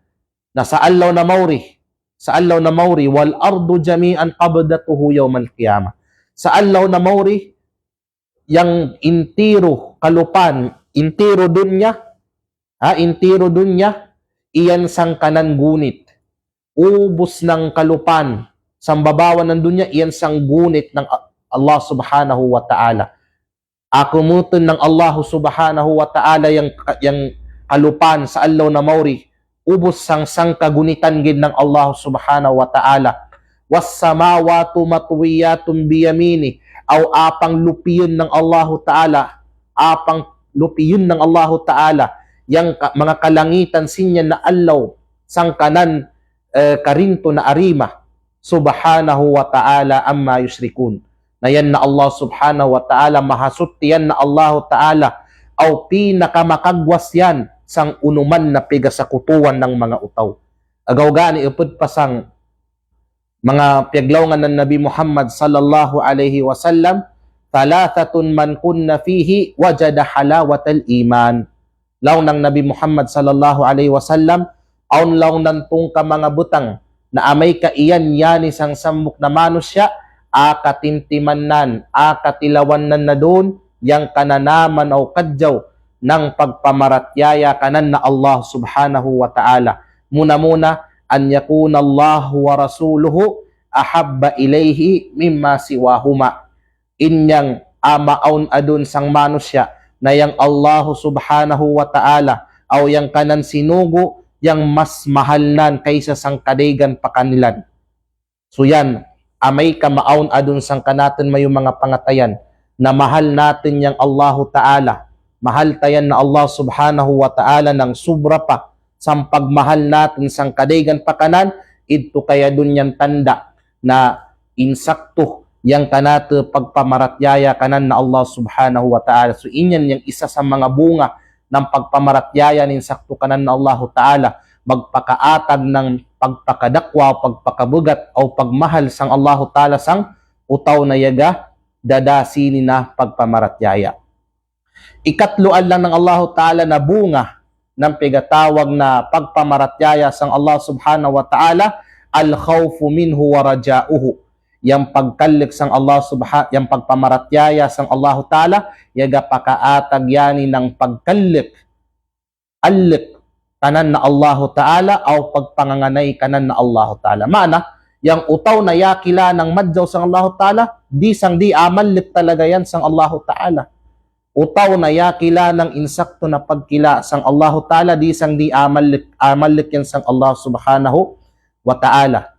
Na sa ellew na mauri, sa ellew na mauri, "Wal ardu jami'an qabdatuhu yawmal qiyamah." Sa ellew na mauri, yang intiru kalupan, intiru dunya, ha, intiru dunya, iyan sangkanan gunit. Ubus nang kalupan, sambabawan nang dunya, iyan sang gunit nang A-, Allah Subhanahu wa Ta'ala. Aku mutun nang Allahu Subhanahu wa Ta'ala yang, yang kalupan sa ellew na mauri. Ubus sang, sang kagunitan gid nang Allahu Subhanahu wa Ta'ala. "Was samawatu matwiyatun biyaminih." Aw apang lupiyun nang Allahu Ta'ala. Apang lupiyun nang Allahu Ta'ala. Yang ka-, manga kalangitan sin yan na ellew. Sangkanan, eh, karintu na arima. Subhanahu wa ta'ala amma yushrikun. Na yan na Allah Subhanahu wa Ta'ala, mahasuti yan na Allahu Ta'ala, aw pinakamakagwas yan sang unuman na pigasakutuan nang manga utaw. Agaw gani upud pa sang manga piyaglaungan nang Nabi Muhammad sallallahu alaihi wasallam, "Thalathatun man kunna fihi wajada halawatal iman." Laung nang Nabi Muhammad sallallahu alaihi wasallam, awn laung nan tungka manga butang, na amay ka iyan yani sang sambuk na manusiya', aka timtimanan, aka tilawanan na dun, yang kananaman aw kadjaw, nang pagpamaratiyaya kanan na Allah Subhanahu wa Ta'ala. Muna-muna, an yakunallahu wa rasuluhu ahabba ilaihi mimma siwahuma. In yang ama awn adun sang manusiya', na yang Allahu Subhanahu wa Ta'ala, aw yang kanan sinugu, yang mas mahalnan kaysa sangkadaygan pakanilan. So iyan, amay ka maawn adun sangkanatun mayu manga pangatayan, na mahal natun yang Allahu Ta'ala, mahal ta iyan na Allah Subhanahu wa Ta'ala nang subra pa sampagmahal natun sangkadaygan pakanan, idtu kay adun iyan tanda' na insaktu yang kanatu pagpamaratiyaya kanan na Allah Subhanahu wa Ta'ala. So iniyan yang isa sa manga bunga nang pagpamaratiyaya na insaktu kanan na Allahu Ta'ala, magpakaatag nang pagpakadakwa, pagpakabugat, aw pagmahal sang Allahu Ta'ala sang utaw na iyaga dada sini na pagpamaratiyaya. Ikatlu allan nang Allahu Ta'ala na bunga nang piyagatawag na pagpamaratiyaya sang Allah Subhanahu wa Ta'ala, al-khawfu minhu wa raja'uhu. Yang pagkallek sang Allah Subha-, yang pagpamaratiyaya sang Allahu Ta'ala, iyaga pakaatag iyan nang pagkallek, allek kanan na Allahu Ta'ala, aw pagpanganganay kanan na Allahu Ta'ala. Maana, yang utaw na iyakila nang madjaw sang Allahu Ta'ala, di sang di amallek talaga iyan sang Allahu Ta'ala. Utaw na iyakila nang insaktu na pagkila sang Allahu Ta'ala, di sang di amallek, amallek iyan sang Allah Subhanahu wa Ta'ala.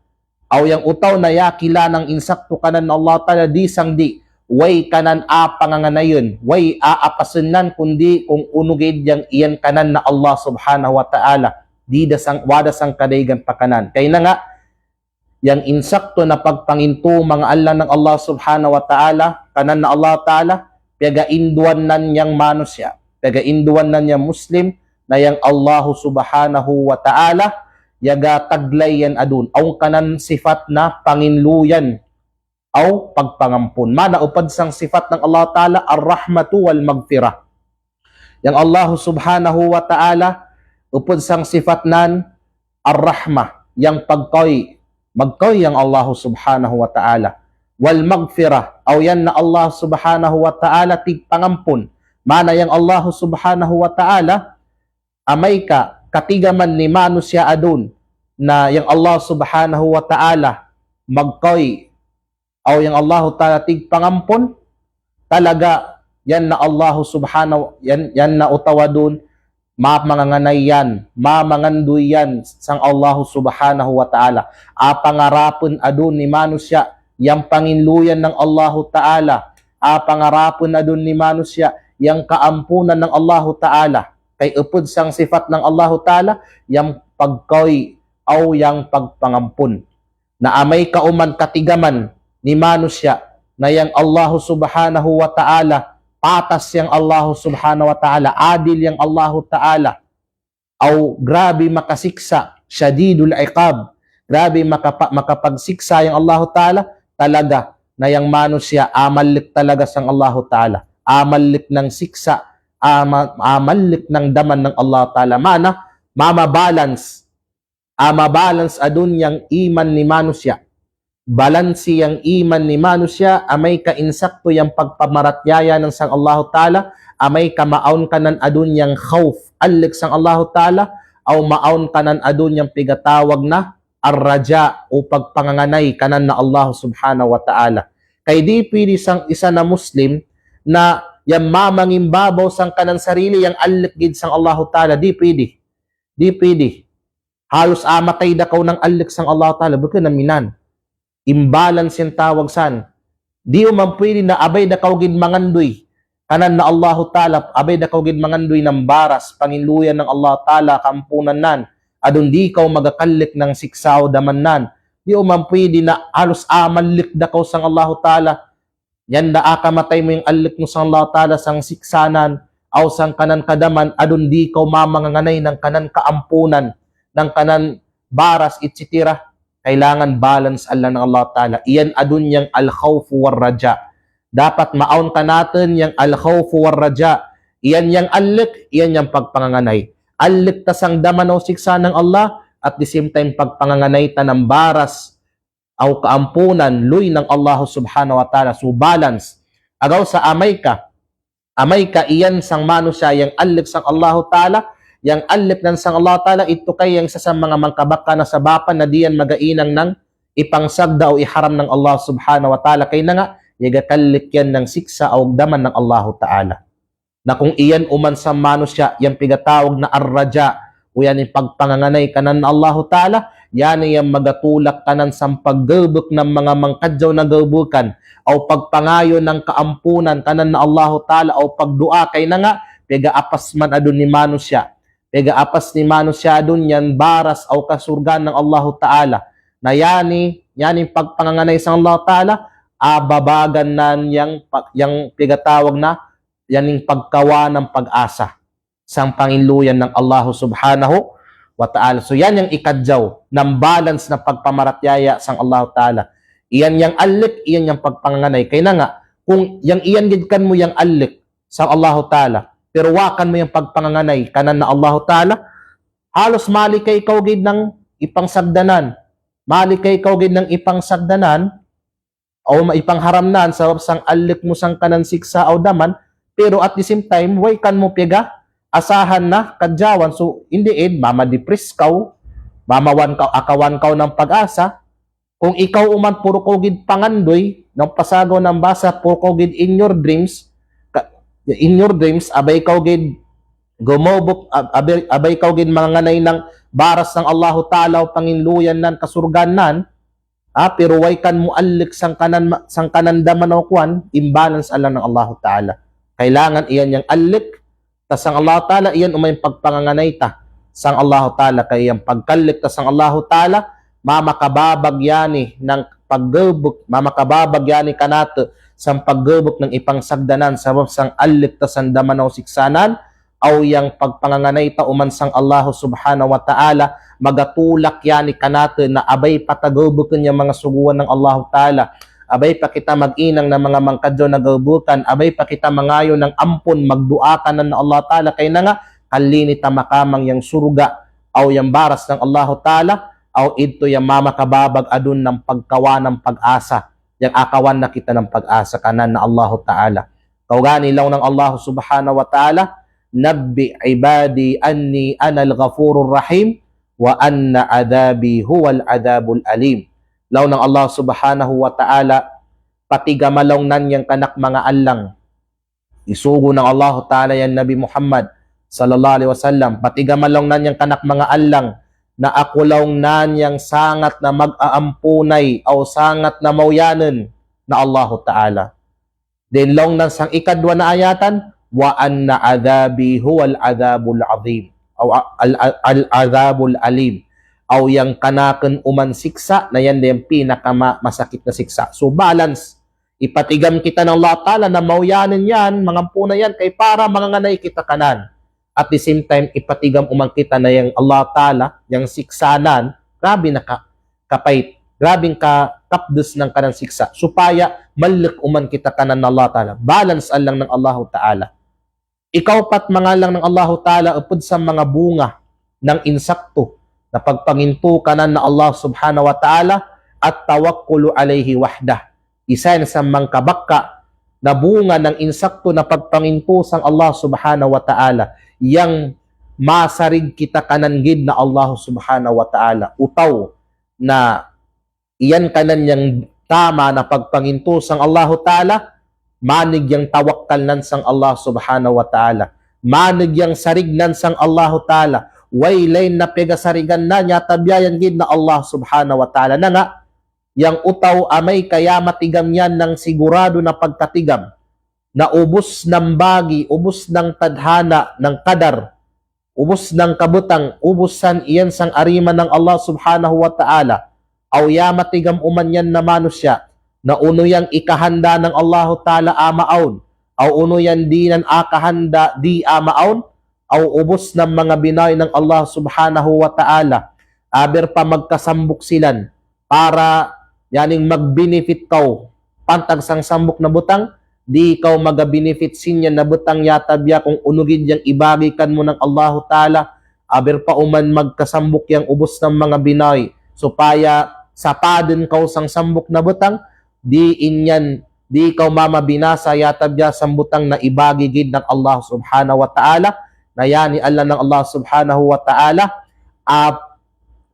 Aw yang utaw na iyakila nang insaktu kanan na Allah Ta'ala, di sang di, way kanan a panganganayun, way a apasunnan kundi kung unu gaid yang iyan kanan na Allah Subhanahu wa Ta'ala. Di da sang, wada sangkadaygan pakanan. Kay na nga, yang insaktu na pagpangintu manga allan nang Allah Subhanahu wa Ta'ala, kanan na Allah Ta'ala, piyagainduan nan yang manusiya', piyagainduan nan yang Muslim, na yang Allahu Subhanahu wa Ta'ala, iyaga taglay iyan adun, awn kanan sifat na panginlu iyan, aw pagpangampun. Maana upad sang sifat nang Allah Ta'ala, ar-rahmatu wal maghfirah. Yang Allahu Subhanahu wa Ta'ala, upad sang sifat nan, ar-rahmah, yang pagkawi, magkawi yang Allahu Subhanahu wa Ta'ala. Wal maghfirah, aw iyan na Allah Subhanahu wa Ta'ala tigpangampun. Maana yang Allahu Subhanahu wa Ta'ala, amay ka katigaman ni manusiya' adun, na yang Allah Subhanahu wa Ta'ala magkawi, aw yang Allahu Ta'ala tigpangampun, talaga iyan na Allahu Subhanahu, iyan, iyan na utaw adun, mamanganganay iyan, mamanganduy iyan sang Allahu Subhanahu wa Ta'ala. A pangarapun adun ni manusiya' yang panginlu iyan nang Allahu Ta'ala. A pangarapun adun ni manusiya' yang kaampunan nang Allahu Ta'ala. Kay upad sang sifat nang Allahu Ta'ala, yang pagkawi, aw yang pagpangampun. Na amay ka uman katigaman ni manusiya', na yang Allahu Subhanahu wa Ta'ala, patas yang Allahu Subhanahu wa Ta'ala, adil yang Allahu Ta'ala, aw grabe makasiksa', shadidul iqab, grabe makapa-, makapagsiksa' yang Allahu Ta'ala, talaga, na yang manusiya', amallek talaga sang Allahu Ta'ala, amallek nang siksa', ama-, amallek nang daman nang Allahu Ta'ala. Maana, mamabalance, a mabalance adun yang iman ni manusiya'. Balansi yang iman ni manusiya', amay ka insaktu yang pagpamaratiyaya nan sang Allahu Ta'ala, amay ka maawn kanan adun yang khawf, allek sang Allahu Ta'ala, aw maawn kanan adun yang piyagatawag na ar-raja, o pagpanganganay kanan na Allah Subhanahu wa Ta'ala. Kay di pwede sang isa na Muslim na yang mamangimbabaw sang kanan sarili yang allek gid sang Allahu Ta'ala, di pwede. Di pwede. Halus amatay da kaw nang allek sang Allahu Ta'ala, bukun aminan. Imbalance yang tawag san. Di uman pwede na abay da kaw gid manganduy kanan na Allahu Ta'ala, abay da kaw gid manganduy nang baras, panginluyan nang Allahu Ta'ala, kaampunan nan. Adun di kaw magakallek nang siksa' o daman nan. Di uman pwede na halus amallek da kaw sang Allahu Ta'ala, iyan da a kamatay mu yang allek mu sang Allahu Ta'ala sang siksa' nan, aw sang kanan kadaman, adun di kaw mamanganganay nang kanan kaampunan, nang kanan baras, et cetera. Kailangan balance allan nang Allahu Ta'ala. Iyan adun yang al-khawfu war-raja. Dapat maawn kanatun yang al-khawfu war-raja. Iyan yang allek, iyan yang pagpanganganay. Allek ta sang daman aw siksa' nang Allah, at the same time pagpanganganay ta nang baras aw kaampunan, lui nang Allahu Subhanahu wa Ta'ala. So balance. Agaw sa amay ka, amay ka iyan sang manusiya' yang allek sang Allahu Ta'ala, yang allek nan sang Allahu Ta'ala, itu kay yang isa sa manga mangkabaka na sabapan na di iyan magahinang nang ipangsagda' o iharam nang Allah Subhanahu wa Ta'ala. Kay na nga, iyaga kallek iyan nang siksa' aw daman nang Allahu Ta'ala. Na kung iyan uman sang manusiya' yang piyagatawag na ar-raja, O iyan in pagpanganganay kanan Allahu Ta'ala, iyan in magatulak kanan sampaggebek na manga mangkadjaw na gebekan, aw pagpangayo na kaampunan kanan Allahu Ta'ala, aw pagdu'a, kaina nga pegaapas man adun ni manusiya'. Pegaapas ni manusiya' adun iyan baras aw kasurgaan nang Allahu Ta'ala. Na iyan i, iyan in pagpanganganay sang Allahu Ta'ala, ababagan nan yang pa-, yang pegatawag na, iyan in pagkawanan pag-asa sang panginluyan nang Allahu Subhanahu wa Ta'ala. So, iyan yang ikadjaw nang balance na pagpamaratiyaya sang Allahu Ta'ala. Iyan yang allik, iyan yang pagpanganganay. Kaina nga, kung yang iyan gid kan mu yang allik sang Allahu Ta'ala, pero wa kan mu yang pagpanganganay kanan na Allahu Ta'ala, halos malikay kaw gid nang ipangsagdanan. Malikay kaw gid nang ipangsagdanan, aw ma-, ipangharamnan, sabab sang allik mu sangkanan siksa' aw daman, pero at the same time, way kan mu pegaasahan na kadjawan. So, in the end, mama-depress kaw, mamawan kaw, akawan kaw nang pag-asa. Kung ikaw uman puro kaw gid pangandoy, nang pasagaw nang basa, puro kaw gid in your dreams, ka-, in your dreams, abay kaw gid gumobok, ab-, abay, abay kaw gid manganganay nang baras nang Allahu Ta'ala o panginluyan nan, kasurgaan nan, ah, pero way kan mu allik sangkanan ma-, sangkanan daman o kuwan, imbalance allan nang Allahu Ta'ala. Kailangan iyan yang allik ta sang Allahu Ta'ala, iyan uman pagpanganganay ta sang Allahu Ta'ala, kay yang pagkallik ta sang Allahu Ta'ala, mamakababag iyan i nang paggebek, mamakababag iyan i kanate sampaggebek nang ipangsagdanan, sabab sang allik ta sang daman o siksa' nan, aw yang pagpanganganay ta uman sang Allahu Subhanahu wa Ta'ala, magatulak iyan i kanate na abay pa ta gebeken yang manga suguan nang Allahu Ta'ala. Abay pa kita mag-inang nang manga mangkadjaw na gebekan, abay pa kita mangayo nang ampun, magdu'a kanan Allahu Ta'ala, kaina nga, kallini ta makamang yang surga', aw yang baras nang Allahu Ta'ala, aw idto yang mamakababag adun nang pagkawanan pag-asa, yang akawan na kita nang pag-asa kanan Allahu Ta'ala. Kaw gani laung nang Allah Subhanahu wa Ta'ala, "Nabbi' ibadi anni anal ghafurur rahim, wa anna adhabi huwal adhabul alim." Laung nang Allah Subhanahu wa Ta'ala, patigama laung nan yang kanak manga allang. Isugu nang Allah Ta'ala yang Nabi Muhammad sallallahu alaihi wasallam, patigama laung nan yang kanak manga allang, na aku laung nan yang sangat na mag-aampunay, aw sangat na mauyanen na Allahu Ta'ala. Then laung nan sang ikadwa na ayatan, "Wa anna adhabi huwal adhabul azim." Aw a-, al-, al-, al-adhabul alim. Aw yang kanaken uman siksa', na iyan da yang pinakama-, masakit na siksa'. So, balance. Ipatigam kita nang Allah Ta'ala na mauyanen iyan, mangampunan iyan, kay para manganganay kita kanan. At the same time, ipatigam uman kita na yang Allah Ta'ala, yang siksa' nan, grabe na ka-, kapait, grabeng ka-, kapdes nangkanan siksa', supaya malek uman kita kanan Allah Ta'ala. Balance allang nang Allahu Ta'ala. Ikaw pat mangallang nang Allahu Ta'ala, eped sa manga bunga nang insakto na pagpangintu kanan Allah Subhanahu wa Ta'ala, at-tawakkulu alayhi wahdah. Isa iyan sa mangkabakka na bunga nang insakto na pagpangintu sang Allah Subhanahu wa Ta'ala, yang masarig kita kanan gid na Allah Subhanahu wa Ta'ala. Utaw na iyan kanan yang tama na pagpangintu sang Allahu Ta'ala, manig yang tawakkal nan sang Allah Subhanahu wa Ta'ala. Manig yang sarig nan sang Allahu Ta'ala. Way lain na pegasarigan nan, yata biya' iyan gid na Allah Subhanahu wa Ta'ala. Na nga, yang utaw amay kaya matigam iyan nang sigurado na pagkatigam. Na ubus nang bagi, ubus nang tadhana, nang kadar, ubus nang kabetang, ubus san iyan sang arima nang Allah Subhanahu wa Ta'ala. Aw ya matigam uman iyan na manusiya', na unu yang ikahanda nang Allahu Ta'ala a'a mawn, aw unu yang di nan a'a kahanda di a'a mawn, aw ubus nang manga binawi nang Allah Subhanahu wa Ta'ala, aber pa magkasambuk silan, para yaning mag-benefit kaw pantag sang sambuk na butang, di kaw maga-benefit sin iyan na butang yata biya' kung unu gid yang ibagi kan mu nang Allahu Ta'ala, aber pa uman magkasambuk yang ubus nang manga binawi, supaya sapaden kaw sang sambuk na butang, di in iyan, di kaw mamabinasa yata biya' sang butang na ibagi gid nang Allah Subhanahu wa Ta'ala. Na iyan i Allah nang Allah Subhanahu wa Ta'ala, ap-,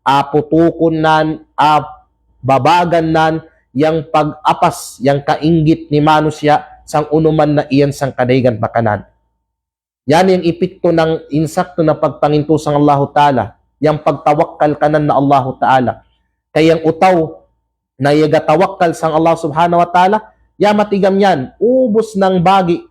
aputukun nan, ababagan nan, yang pag-apas, yang kainggit ni manusiya', sang unu man na iyan sang kadaigan pakanan. Yan yang epekto nang insakto na pagpangintu sang Allahu Ta'ala, yang pagtawakkal kanan na Allahu Ta'ala. Kay yang o taw na iyaga tawakkal sang Allah Subhanahu wa Ta'ala, ya matigam yan, ubus nang bagi,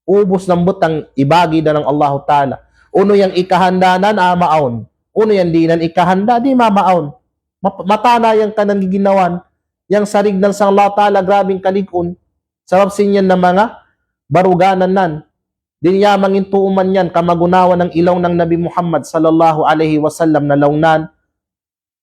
ubus nang butang ibagi da nang Allahu Ta'ala. Unu yang ikahandanan, a, maawn. Unu yang dinan ikahanda, di' ma maawn. Map-, matana yang kanan giginawan. Yang sarignan sang Allah Ta'ala, grabeng kalig-un. Sabab sin yan na manga baruganan nan. Di' niya mangintu uman yan, kamagunawan nang ilaw nang Nabi Muhammad sallallahu alaihi wasallam na law nan,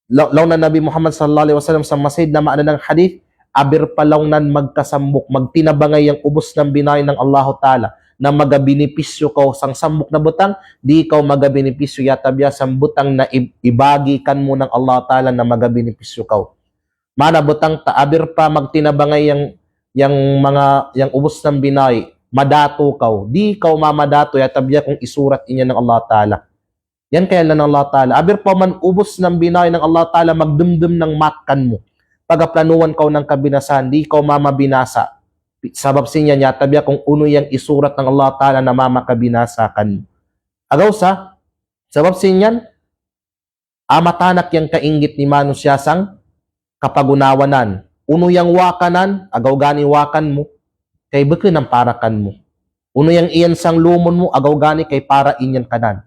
law, law nang Nabi Muhammad sallallahu alaihi wasallam sa masaid na maana nang hadith, abirpa law nan magkasambuk, magtinabangay yang ubus nang binay nang Allahu Ta'ala, na magabenepisyo kaw sang sambuk na butang, di' kaw magabenepisyo yata biya' sang butang na ib-, ibagi kan mu nang Allah Ta'ala na magabenepisyo kaw. Mana butang ta, abirpa magtinabangay yang, yang manga, yang ubus nang binay, madatu kaw. Di' kaw mamadatu, yata biya' kung isurat inya nang Allah Ta'ala. Yan kaya nang Allah Ta'ala. Abirpa man ubus nang binay nang Allah Ta'ala, magdemdem nang mat kan mu. Pagaplanuan kaw nang kabinasan, di' kaw mamabinasa. Sabab sin yan, yata biya' kung unu yang isurat nang Allah Ta'ala na mamakabinasa kan mu. Agaw sa, sabab sin yan, a, matanak yang kainggit ni manusiya' sang kapagunawanan. Unu yang wakanan, agaw gani wakan mu, kay bukun nang para kan mu. Unu yang iyan sang lumun mu, agaw gani kay para iyan kanan.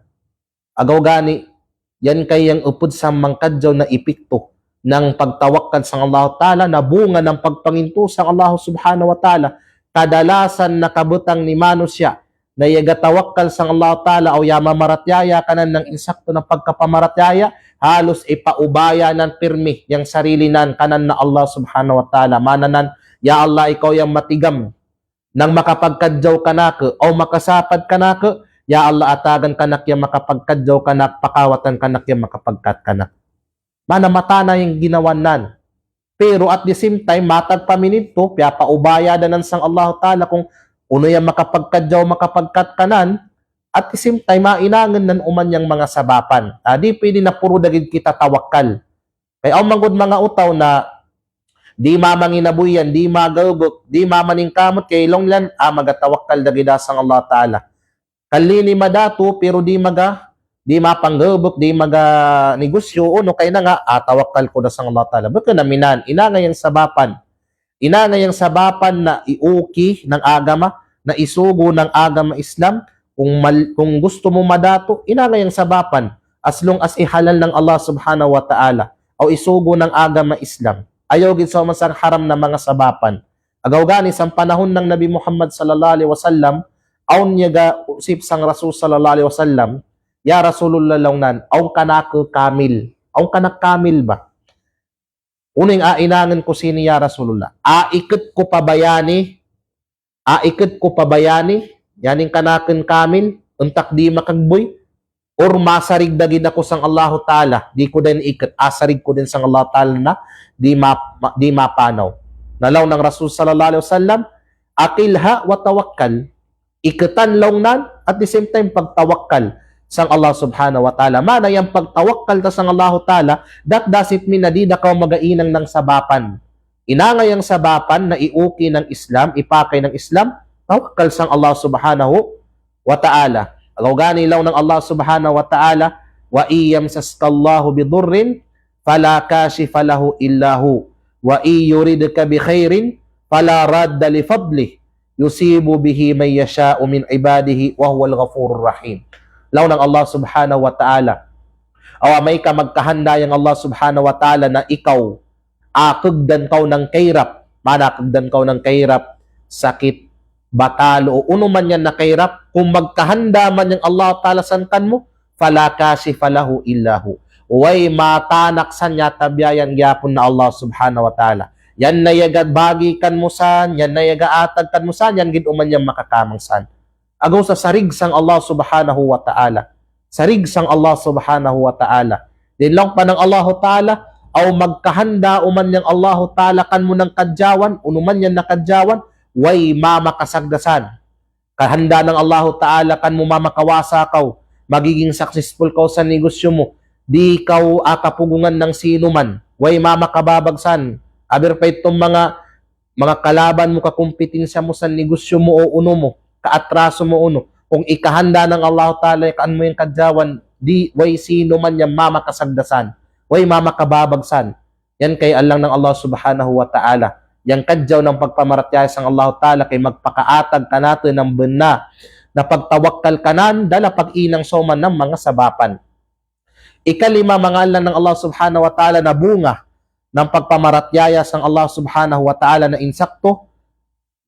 Agaw gani, yan kay yang upud sang mangkadjaw na epekto nang pagtawakkal sang Allahu Ta'ala, na bunga nang pagpangintu sang Allahu Subhanahu wa Ta'ala, kadalasan na kabutang ni manusiya' na iyaga tawakkal sang Allahu Ta'ala, aw ya mamaratiyaya kanan nang insakto na pagkapamaratiyaya, halus ipaubaya nan pirmi yang sarili nan kanan na Allah Subhanahu wa Ta'ala. Mana nan, ya Allah, ikaw yang matigam nang makapagkadjaw kanaku, aw makasapad kanaku, ya Allah, atagan kanak yang makapagkadjaw kanak, pakawatan kanak yang makapagkat kanak. Mana matana yang ginawan nan. Pero at the same time, matag paminidtu, piyapaubaya da nan sang Allahu Ta'ala kung unu yang makapagkadjaw, makapagkat kanan, at the same time, a, inangan nan uman yang manga sabapan. A, di' pwede na puru dagid kita tawakkal. Kay awn man gud manga o taw na di' mamanginabuyan, di' magaubuk, di' mamaningkamot, kay law niyan, a, magatawakkal dagid da sang Allah Ta'ala. Kallini madatu, pero di' maga, di' mapanggaubuk, di' maga negosyo, unu kay na nga, a, tawakkal ku da sang Allah Ta'ala. Bukun na minan, inanga yang sabapan. Inanga yang sabapan na iuki nang agama, na isugu nang agama Islam, kung mal-, kung gusto mu madatu, inanga yang sabapan. As long as ihalal nang Allah Subhanahu wa Ta'ala, aw isugu nang agama Islam. Ayaw gid sa uman sang haram na manga sabapan. Agaw gani sang panahun nang Nabi Muhammad sallallahu alaihi wasallam, awn niya ga usip sang Rasul sallallahu alaihi wasallam, "Ya Rasulullah," law nan, "awn kanaku kamil." Awn kanak kamil ba? "Unu in a inangan ku sini, ya Rasulullah?" "A iket ku pabayani, a iket ku pabayani, yan in kanakun kamil, untak di' makagbuy, or masarig dagid aku sang Allahu Ta'ala, di' ku dayn iket, asarig ku dayn sang Allahu Ta'ala na di' ma-, ma-, di' mapanaw." Na law nang Rasul sallallahu alaihi wasallam, "Aqilha wa tawakkal." Iketan law nan, at the same time pagtawakkal sang Allah Subhanahu wa Ta'ala. Mana yang pagtawakkal ta sang Allahu Ta'ala, that doesn't mean na di' da kaw magainang nang sabapan. Inanga yang sabapan na iuki nang Islam, ipakay nang Islam, tawakkal sang Allah Subhanahu wa Ta'ala. Agaw gani law nang Allah Subhanahu wa Ta'ala, "Wa in yamsaska Allahu bidurrin, fala kashifa lahu illa hu. Wa in yuridka bi khairin, fala radda li fadlih. Yusibu bihi man yasha'u min ibadihi, wa huwal ghafurur rahim." Law nang Allah Subhanahu wa Ta'ala, awa may ka magkahanda yang Allah Subhanahu wa Ta'ala na ikaw, a, kugdan kaw nang kairap. Mana kugdan kaw nang kairap? Sakit, batal, o unu man yan na kairap. Kung magkahanda man yang Allah Ta'ala san kan mu, fala kashifa lahu illa hu. Way matanak san, yata biya' yan gihapon na Allah Subhanahu wa Ta'ala. Yan na iyaga bagi kan mu san, yan na iyaga atag kan mu san, yan gid uman yang makakamang san. Agaw sa sarig sang Allah Subhanahu wa Ta'ala. Sarig sang Allah Subhanahu wa Ta'ala. Din laung pa nang Allahu Ta'ala, aw magkahanda uman yang Allahu Ta'ala kan mu nang kadjawan, unu man yan na kadjawan, way mamakasagda san. Kahanda nang Allahu Ta'ala kan mu mamakawasa kaw, magiging successful kaw sa negosyo mu, di' kaw akapugungan nang sinuman, way mamakababag san. Abir pa itong manga manga kalaban mu, kakumpitensya mu sa negosyo mu o unu mu, kaatraso mu unu. kung ikahanda nang Allahu Ta'ala, iyan mu yang kadjawan, di, way sino man yang mamakasagdasan, way mamakababagsan. Iyan kay alang nang Allah Subhanahu wa Ta'ala. Yang kadjaw nang pagpamaratiyaya sang Allahu Ta'ala kay magpakaatag kanatun nang benna na pagtawakkal kanan, dala pag-inang soman nang manga sabapan. Ikalima, manga alang nang Allah Subhanahu wa Ta'ala, na bunga nang pagpamaratiyaya sang Allah Subhanahu wa Ta'ala na insakto,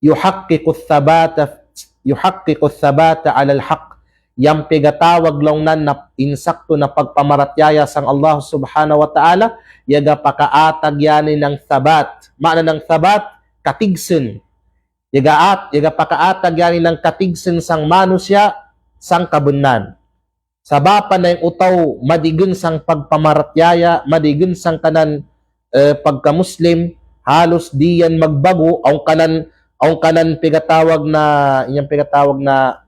yuhaqqiqu thabata, yuhaqqiqu thabata alal haq. Yang pigatawag laung nan na insakto na pagpamaratiyaya sang Allah Subhanahu wa Ta'ala, iyaga pakaatag iyan nang thabat. Maana nang thabat, katigsen. Iyaga at, iyaga pakaatag iyan nang katigsen sang manusiya' sang kabennan. Sabab na yang utaw madigen sang pagpamaratiyaya, madigen sang kanan, eh, pagka-Muslim, halos di iyan magbago, awn kanan, awn kanan pigatawag na, iyan pigatawag na,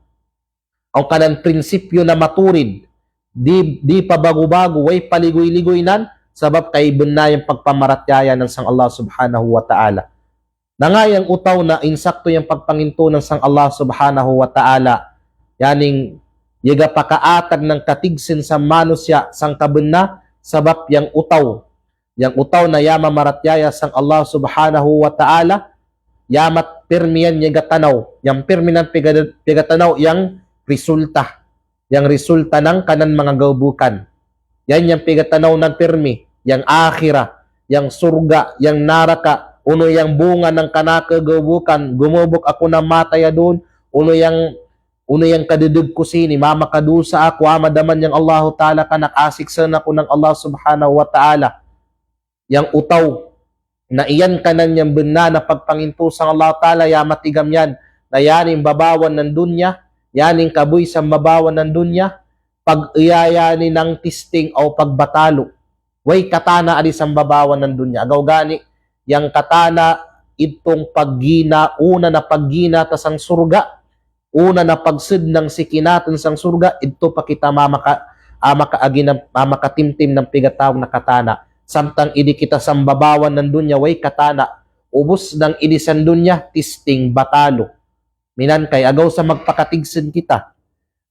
awn kanan prinsipyo na maturid. Di, di pabago-bago, way paligoy-ligoy nan, sabab kay benna yang pagpamaratiyaya nan sang Allah Subhanahu wa Ta'ala. Na ngayang utaw na insakto yang pagpangintunan sang Allah Subhanahu wa Ta'ala. Iyan ing iyaga pakaatag nang katigsen sang manusiya' sang kabenna, sabab yang utaw. Yang utaw na iyan mamaratiyaya sang Allah Subhanahu wa Ta'ala, iyan mat pirmi iyan iyaga tanaw. Yang pirmi nan piga-, pigatanaw yang resulta. Yang resulta nang kanan manga gabukan. Iyan yang pigatanaw nan pirmi, yang akhira, yang surga', yang naraka', unu yang bunga nang kanaka gabukan, gumubuk aku na matay adun, unu yang, unu yang kadedeg ku sini, mamakadusa aku, amadaman yang Allahu Ta'ala kanak, asiksen aku nang Allah Subhanahu wa Ta'ala. Yang utaw na iyan kanan yang benna na pagpangintu sang Allah Ta'ala, iyan matigam iyan, na iyan ing babawan nang dunya, iyan ing kabuy sang babawan nang dunya, pag-iyaya ni nang tisting aw pagbatalo. Way katana adi sang babawan nang dunya. Agaw gani, yang katana itung paggina, una na paggina ta sang surga', una na pagsed nang siki natun sang surga', idtu pa kita mamaka-, ah, makaagi na, ah, makatimtim nang pigatawag na katana. Samtang idi kita sang babawan nang dunya way katana, ubus nang idi sang dunya, tisting, batalo. Minan kay agaw sa magpakatigsen kita.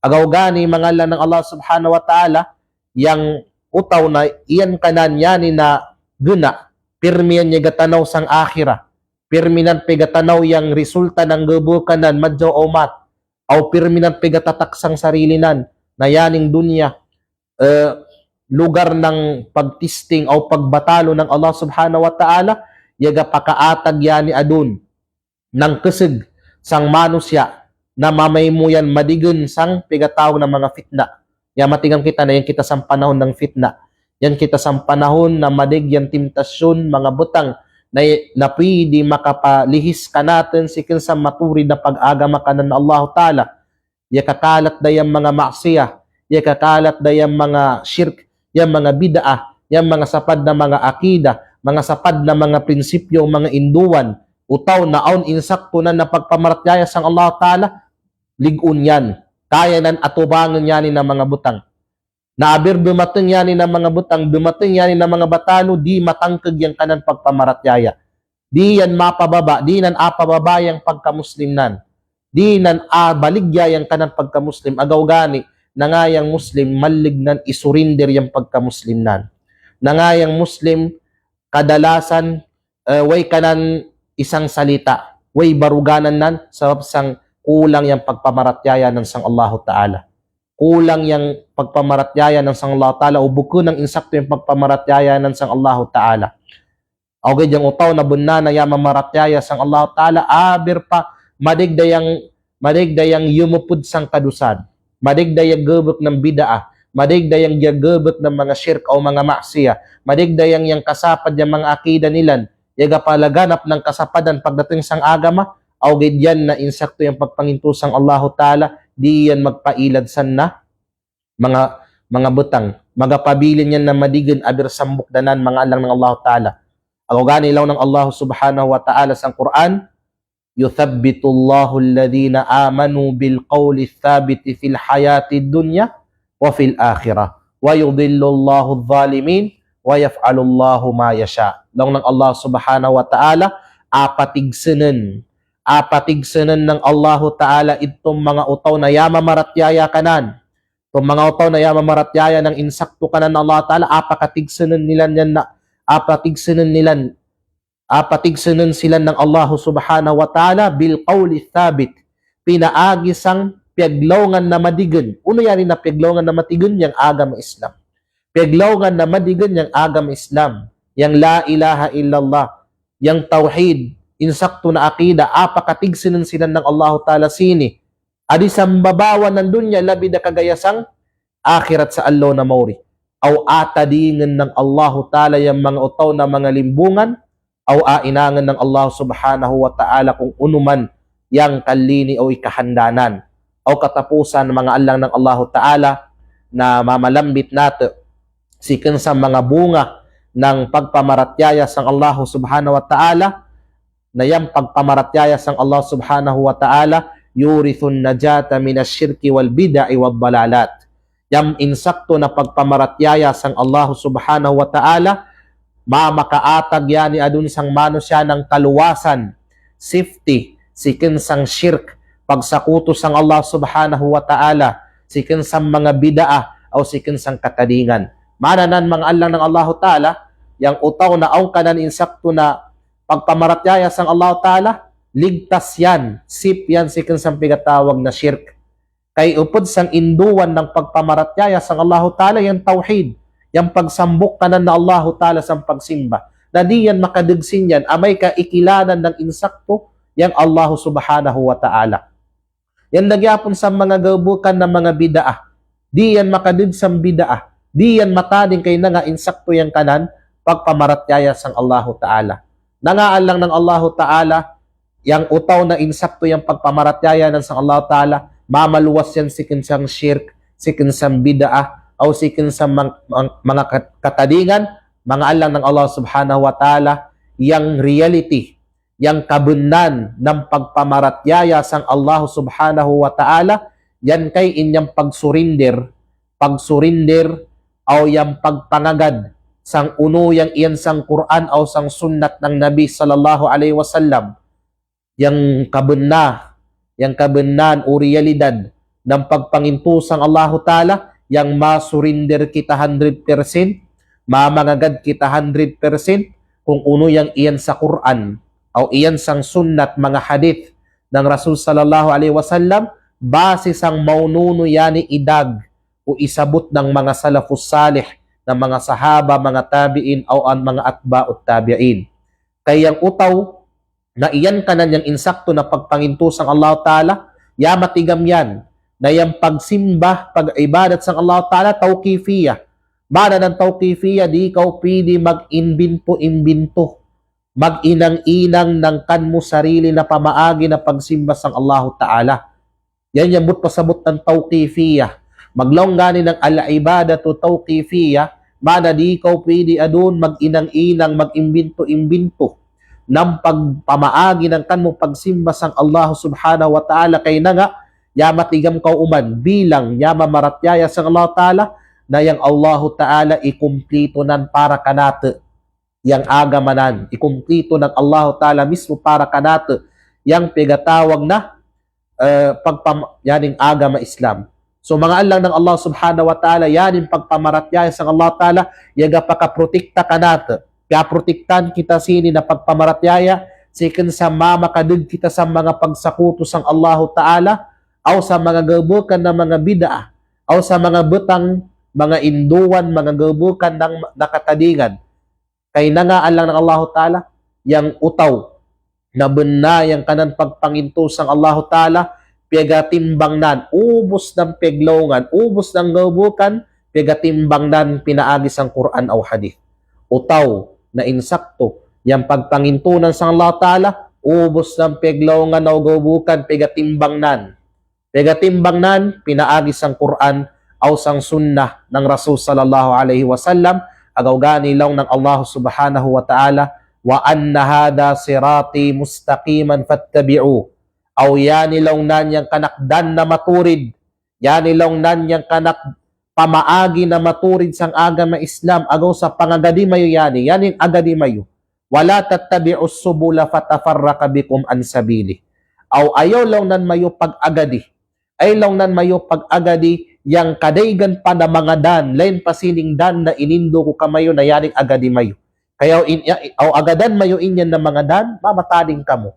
Agaw gani manga alang nang Allah Subhanahu wa Ta'ala, yang utaw na iyan kanan iyan na gena, pirmi iyan iyaga tanaw sang akhira, pirmi nan pigatanaw yang resulta nang gabukan nan, madjaw aw mat, aw pirmi nan pigatatak sang sarili nan, na iyan ing dunya, eh, lugar nang pagtisting aw pagbatalo nang Allah Subhanahu wa Ta'ala, iyaga pakaatag iyan adun nang keseg sang manusiya' na mamaymu iyan madigen sang pigatawag na manga fitna. Iyan matigam kita na iyan kita sang panahun nang fitna. Iyan kita sang panahun na madig iyan timtasyun, manga butang na, na pwede makapalihis kanatun si kensang maturid na pag-agama kanan Allah Ta'ala. Iyan kakalat da yang manga maksiya, iyan kakalat da yang manga shirk, yang manga bid'ah, yang manga sapad na manga akida, manga sapad na manga prinsipyo, manga induan, utaw na awn insakto na pagpamaratiyaya sang Allah Ta'ala, ligun iyan, kaya nan atubangen iyan na manga butang. Na apabila dumating iyan na manga butang, dumating iyan na manga batalo, di matangkeg yang kanan pagpamaratiyaya. Di iyan mapababa, di nan apababa yang pagka-Muslim nan. Di nan abaligya yang kanan pagka-Muslim, agaw gani, na ngayang Muslim, malig nan isurinder yang pagka-Muslim nan. Na ngayang Muslim, kadalasan, eh, way kanan isang salita, way baruganan nan, sabab sang kulang yang pagpamaratiyaya nan sang Allahu Ta'ala. Kulang yang pagpamaratiyaya nan sang Allahu Ta'ala, o buku nang insakto yang pagpamaratiyaya nan sang Allahu Ta'ala. Oke, yang utaw na benna na iyan mamaratiyaya sang Allahu Ta'ala, apabila madig da yang, madig da yang yumupud sang kadusan, madig da yang gebek nang bid'ah, madig da yang gebek nang manga shirk o manga maksiya, madig da yang, yang kasapad yang manga akida nilan, iyaga palaganap nang kasapadan pagdating sang agama, oke, iyan na insakto yang pagpangintu sang Allahu Ta'ala, di iyan magpailad san na manga, manga butang, magapabilin iyan na madigen apabila sambuk danan manga alang nang Allahu Ta'ala. Agaw gani laung nang Allah Subhanahu wa Ta'ala sang Qur'an, "Yuthabbitullahu alladhina amanu bil qawli thabiti fil hayatid dunya wa fil akhirah, wa yudhillullahu adh-dhalimin, wa yaf'alullahu ma yasha." Laung nang Allah Subhanahu wa Ta'ala, apatigsenen, Apa tigsennen nang Allahu Ta'ala itong manga utaw na ya mamaratiyaya kanan. Itong manga utaw na ya mamaratiyaya nang insakto kanan Allahu Ta'ala, apa katigsennen nilan yan na, apa tigsennen nilan, apa tigsennen silan nang Allahu Subhanahu wa Ta'ala, bil qawli thabit. Pinaagi sang piyaglawngan na madigen. Unu yan i na piyaglawngan na madigen? Yang agama Islam. Piyaglawngan na madigen yang agama Islam. Yang la ilaha illallah. Yang tawhid. Insakto na aqida. Apa katigsennen silan nang Allahu Ta'ala sini. Adi sambabawan nang dunya labi da kagaya sang akhirat sa allo na mauri. Aw atadingen nang Allahu Ta'ala yang manga utaw na manga limbungan, aw ainangen nang Allah Subhanahu wa Ta'ala kung unu man yang kallini aw ikahandanan. Aw katapusan manga allang nang Allahu Ta'ala na mamalambit nate'. Siken sa manga bunga nang pagpamaratiyaya sang Allahu Subhanahu wa Ta'ala, na yang pagpamaratiyaya sang Allah Subhanahu wa Ta'ala, yurithun najata minash shirki wal bidai wad dalalat. Yang insakto na pagpamaratiyaya sang Allah Subhanahu wa Ta'ala, mamakaatag yan i adun sang manusiya' nang kaluwasan, safety, siken sang shirk, pagsakutu sang Allah Subhanahu wa Ta'ala, siken sang manga bid'ah, aw siken sang katadingan. Ma'ana nan manga allang nang Allahu Ta'ala, yang utaw na awn kanan insakto na pagpamaratiyaya sang Allahu Ta'ala, ligtas yan, safe yan siken sang pigatawag na shirk. Kay upod sang induan nang pagpamaratiyaya sang Allahu Ta'ala yang tawhid, yang pagsambuk kanan na Allahu Ta'ala sang pagsimba. Na di' yan makadeg sin yan, amay ka ikilanan nang insakto yang Allahu Subhanahu wa Ta'ala. Yan da gihapon sa manga gabukan na manga bid'ah. Di' yan makadeg sang bid'ah. Di' yan matading kay nanga insakto yang kanan pagpamaratiyaya sang Allahu Ta'ala. Nanga allang nang Allahu Ta'ala, yang utaw na insakto yang pagpamaratiyaya nang sang Allahu Ta'ala, mamaluwas yan siken sang shirk, siken sang bid'ah, aw siken sang mang-, mang-, manga kat-, katadingan, manga allang nang Allah Subhanahu wa Ta'ala, yang reality, yang kabennan nang pagpamaratiyaya sang Allah Subhanahu wa Ta'ala, yan kay in yang pagsurinder, pagsurinder, aw yang pagpangagad sang unu yang iyan sang Qur'an aw sang sunnat nang Nabi sallallahu alaihi wasallam. Yang kabenna, yang kabennan o realidad nang pagpangintu sang Allahu Ta'ala, yang masurinder kita hundred percent, mamangagad kita hundred percent, kung unu yang iyan sa Qur'an, aw iyan sang sunnat, manga hadith nang Rasul sallallahu alaihi wasallam, base sang maununu yan i idag o isabut nang manga salafus salih, nang manga sahaba, manga tabi'in, aw an manga atba'ut tabi'in. Kay yang utaw na iyan kanan yang insakto na pagpangintu sang Allahu Ta'ala, ya matigam yan, na yang pagsimba, pag-ibadat sang Allahu Ta'ala, tawqifiyah. Ma'ana nang tawqifiyah, di' kaw pwede mag-imbintu-imbintu, mag-inang-inang nang kan mu sarili na pamaagi na pagsimba sang Allahu Ta'ala. Yan yang but pasabut nang tawqifiyah. Maglaung gani nang al-ibadatu tawqifiyah, ma'ana di' kaw pwede adun mag-inang-inang, mag-imbintu-imbintu nang pagpamaagi nang kan mu pagsimba sang Allah Subhanahu wa Ta'ala, kay nanga ya matigam kaw uman bilang ya mamaratiyaya sang Allah Ta'ala, na yang Allahu Ta'ala ikumplitunan para kanate. Yang agamanan, ikumplitu nang Allahu Ta'ala mismu para kanate yang piyagatawag na, eh, pagpam-, yaning agama Islam. So, manga allang nang Allah Subhanahu wa Ta'ala, yaning pagpamaratiyaya sang Allah Ta'ala, iyaga pakaprotekta kanate. Piyaprotektan kita sini na pagpamaratiyaya, siken sa mamakadeg kita sa manga pagsakutu sang Allahu Ta'ala, aw sa manga gabukan na manga bid'ah, aw sa manga betang, manga induan, manga gabukan nang, na katadingan. Kay nanga allang nang Allahu Ta'ala, yang utaw na benna yang kanan pagpangintu sang Allahu Ta'ala, piyagatimbangnan, ubus nang piyaglaungan, ubus nang gabukan, piyagatimbangnan pinaagi sang Qur'an aw hadith. Utaw na insakto yang pagpangintunan sang Allahu Ta'ala, ubus nang piyaglaungan aw gabukan, piyagatimbangnan. Piyagatimbangnan pinaagi sang Qur'an aw sang sunnah nang Rasul sallallahu alaihi wasallam, agaw gani laung nang Allah Subhanahu wa Ta'ala, "Wa anna hadha sirati mustaqiman fattabi'u." Aw yani laung nan yang kanak dan na maturid, yani laung nan yang kanak pamaagi na maturid sang agama Islam, agaw sa pangagadi mayu yani, yani agadi mayu. "Wa la tattabi'us subula fatafarraqa bikum an sabili." Aw ayaw laung nan mayu pag-agadi. Ay laung nan mayu pag-agadi, yang kadaygan pa na manga dan, lain pa sining dan na inindu ku kamayu na yaning agadi mayu. Kaya in, ya, aw agadan mayu inyan na manga dan, mamatading kamu.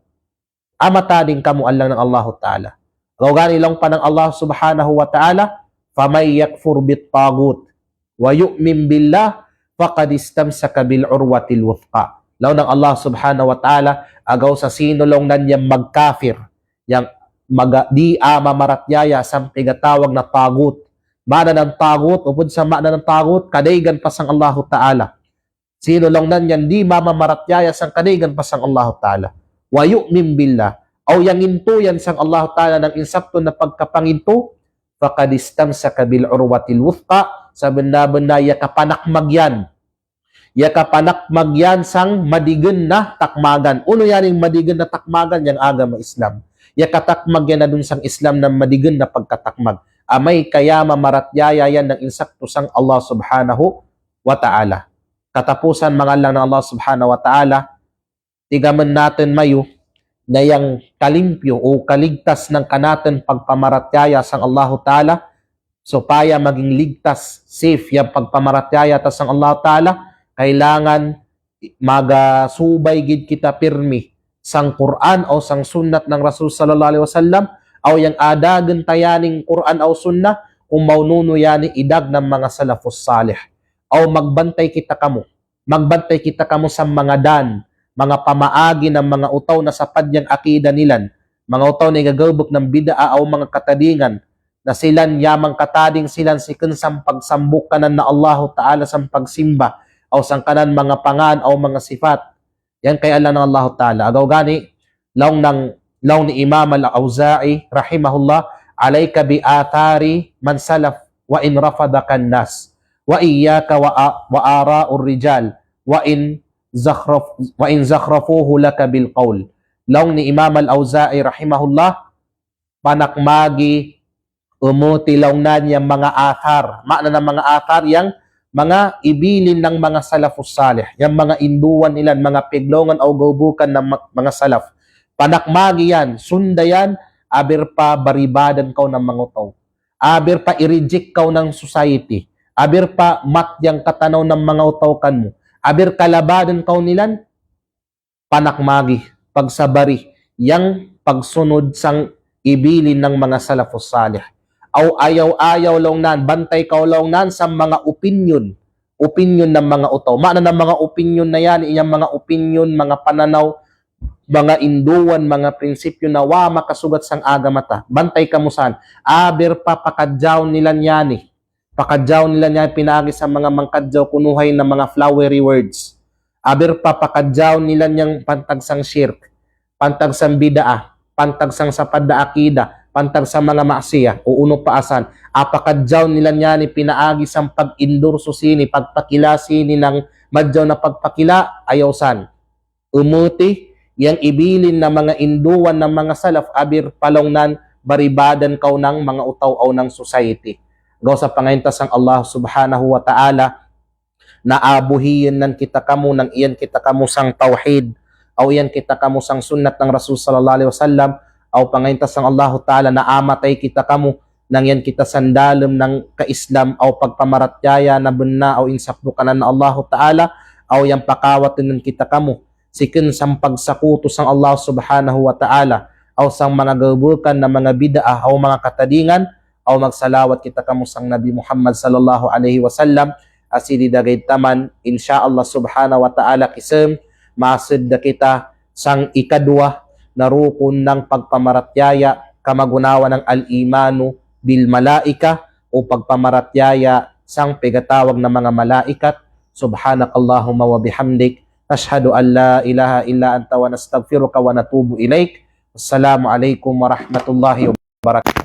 Amatading kamu, an laung nang Allahu Ta'ala. Laung gani laung pa nang Allah Subhanahu wa Ta'ala, "Faman yakfur bit taghut wa yu'min billah faqad istamsaka bil urwatil wuthqa." Laung nang Allah Subhanahu wa Ta'ala, agaw sa sino laung nan yang magkafir, yang maga, di a'a mamaratiyaya sang pigatawag na taghut. Ma'na nan taghut, upud sa ma'na nan taghut, kadaygan pa sang Allahu Ta'ala. Sino laung nan yang di mamaratiyaya sang kadaygan pa sang Allahu Ta'ala. Wa yu'min billah. Aw yang intuyan sang Allahu Ta'ala nang insakto na pagkapangintu, faqad istamsaka bil urwatil wuthqa, sabenna-benna iye kapanakmag iyan. Iye kapanakmag iyan sang madigen na takmagan. Unu yaning madigen na takmagan? Yang agama Islam. Iye katakmag iyan na dun sang Islam na madigen na pagkatakmag. Amay kaya mamaratiyaya iyan nang insakto sang Allah Subhanahu wa Ta'ala. Katapusan, manga an laung nang Allah Subhanahu wa Ta'ala, tigamen natin mayu na yang kalimpyo o kaligtas nang kanatan pagpamaratiyaya sang Allahu Ta'ala, supaya maging ligtas, safe yang pagpamaratiyaya ta sang Allahu Ta'ala, kailangan magasubay gid kita pirmi sang Qur'an aw sang sunnat nang Rasul sallallahu alaihi wasallam, aw yang adagen ta yaning Qur'an aw sunnah, kung maununu yani idag nang manga salafus salih. Aw magbantay kita kamu. Magbantay kita kamu sa manga dan, manga pamaagi nang manga utaw na sapadyang akida nilan, manga utaw na igagaubek nang bid'a aw manga katadingan, na silan yamang katading silan siken sang pagsambukanan na Allahu Ta'ala sang pagsimba, aw sangkanan manga pangan aw manga sifat. Yan kay Allah nang Allahu Ta'ala. Agaw gani, laung nang, laung ni Imam Al-Awza'i rahimahullah, "Alaika bi athari man salaf wa in rafadaka nas, wa iyyaka wa a-, wa ara'ur rijal, wa in zakhraf-, wa in zakhrafuhu laka bil qawl." Laung ni Imam Al-Awza'i rahimahullah, panakmagi, umuti laung nan yang manga athar. Ma'na nang manga athar, yang manga ibilin nang manga salafus salih, yang manga induan ilan, manga peglaungan aw gaubukan nang ma-, manga salaf. Panakmagi iyan, sunda iyan, abir pa baribadan kaw nang manga utaw. Abir pa i-reject kaw nang society. Abir pa mat yang katanaw nang manga utaw kan mu. Abir kalabadan kaw nilan, panakmagi, pagsabari, yang pagsunud sang ibilin nang manga salafus salih. Aw ayaw-ayaw laung nan, bantay kaw laung nan sa manga opinyon. Opinyon nang manga utaw. Ma'na nang manga opinyon na yan, inya manga opinyon, manga pananaw, manga induan, manga prinsipyo na wa makasugat sang agama ta. Bantay kamu san. Abir pa pakadjaw nilan yani. Pakadjaw nilan yan pinaagi sa manga mangkadjaw kunuhay na manga flowery words. Abir pa pakadjaw nilan yang pantag sang shirk, pantag sang bid'ah, pantag sang sapadda akida, pantag sang manga maksiat, o unu pa asan. A pakadjaw nilan yani pinaagi sang pag-endorse sini, pagpakila sini nang madjaw na pagpakila, ayaw san. Umuti, yang ibilin nang manga induan nang manga salaf, abir pa laung nan baribadan kaw nang manga utaw aw nang society. Gaw sa pangain ta sang Allah Subhanahu wa Ta'ala, na abuhiyan nan kita kamu, nang iyan kita kamu sang tawhid, aw iyan kita kamu sang sunnat nang Rasul sallallahu alaihi wasallam, aw pangain ta sang Allahu Ta'ala na amatay kita kamu, nang iyan kita sang dalem nang ka-Islam, aw pagpamaratiyaya na benna, aw insakto kanan Allahu Ta'ala, aw yang pakawat nan kita kamu siken sang pagsakutu sang Allah Subhanahu wa Ta'ala, aw sang manga gaubukan na manga bid'ah, aw manga katadingan, aw magsalawat kita kamu sang Nabi Muhammad sallallahu alaihi wasallam, asi di dagay taman, insya Allah Subhanahu wa Ta'ala, kisem, mased da kita sang ikadwa na rukun nang pagpamaratiyaya, kamagunawan nang al-imanu bil malaika, o pagpamaratiyaya sang pigatawag na manga malaikat. Subhanakallahumma wa bihamdik, nashhadu an la ilaha illa anta wa nastaghfiruka wa natubu ilaik. Assalamu alaikum warahmatullahi wabarakatuh.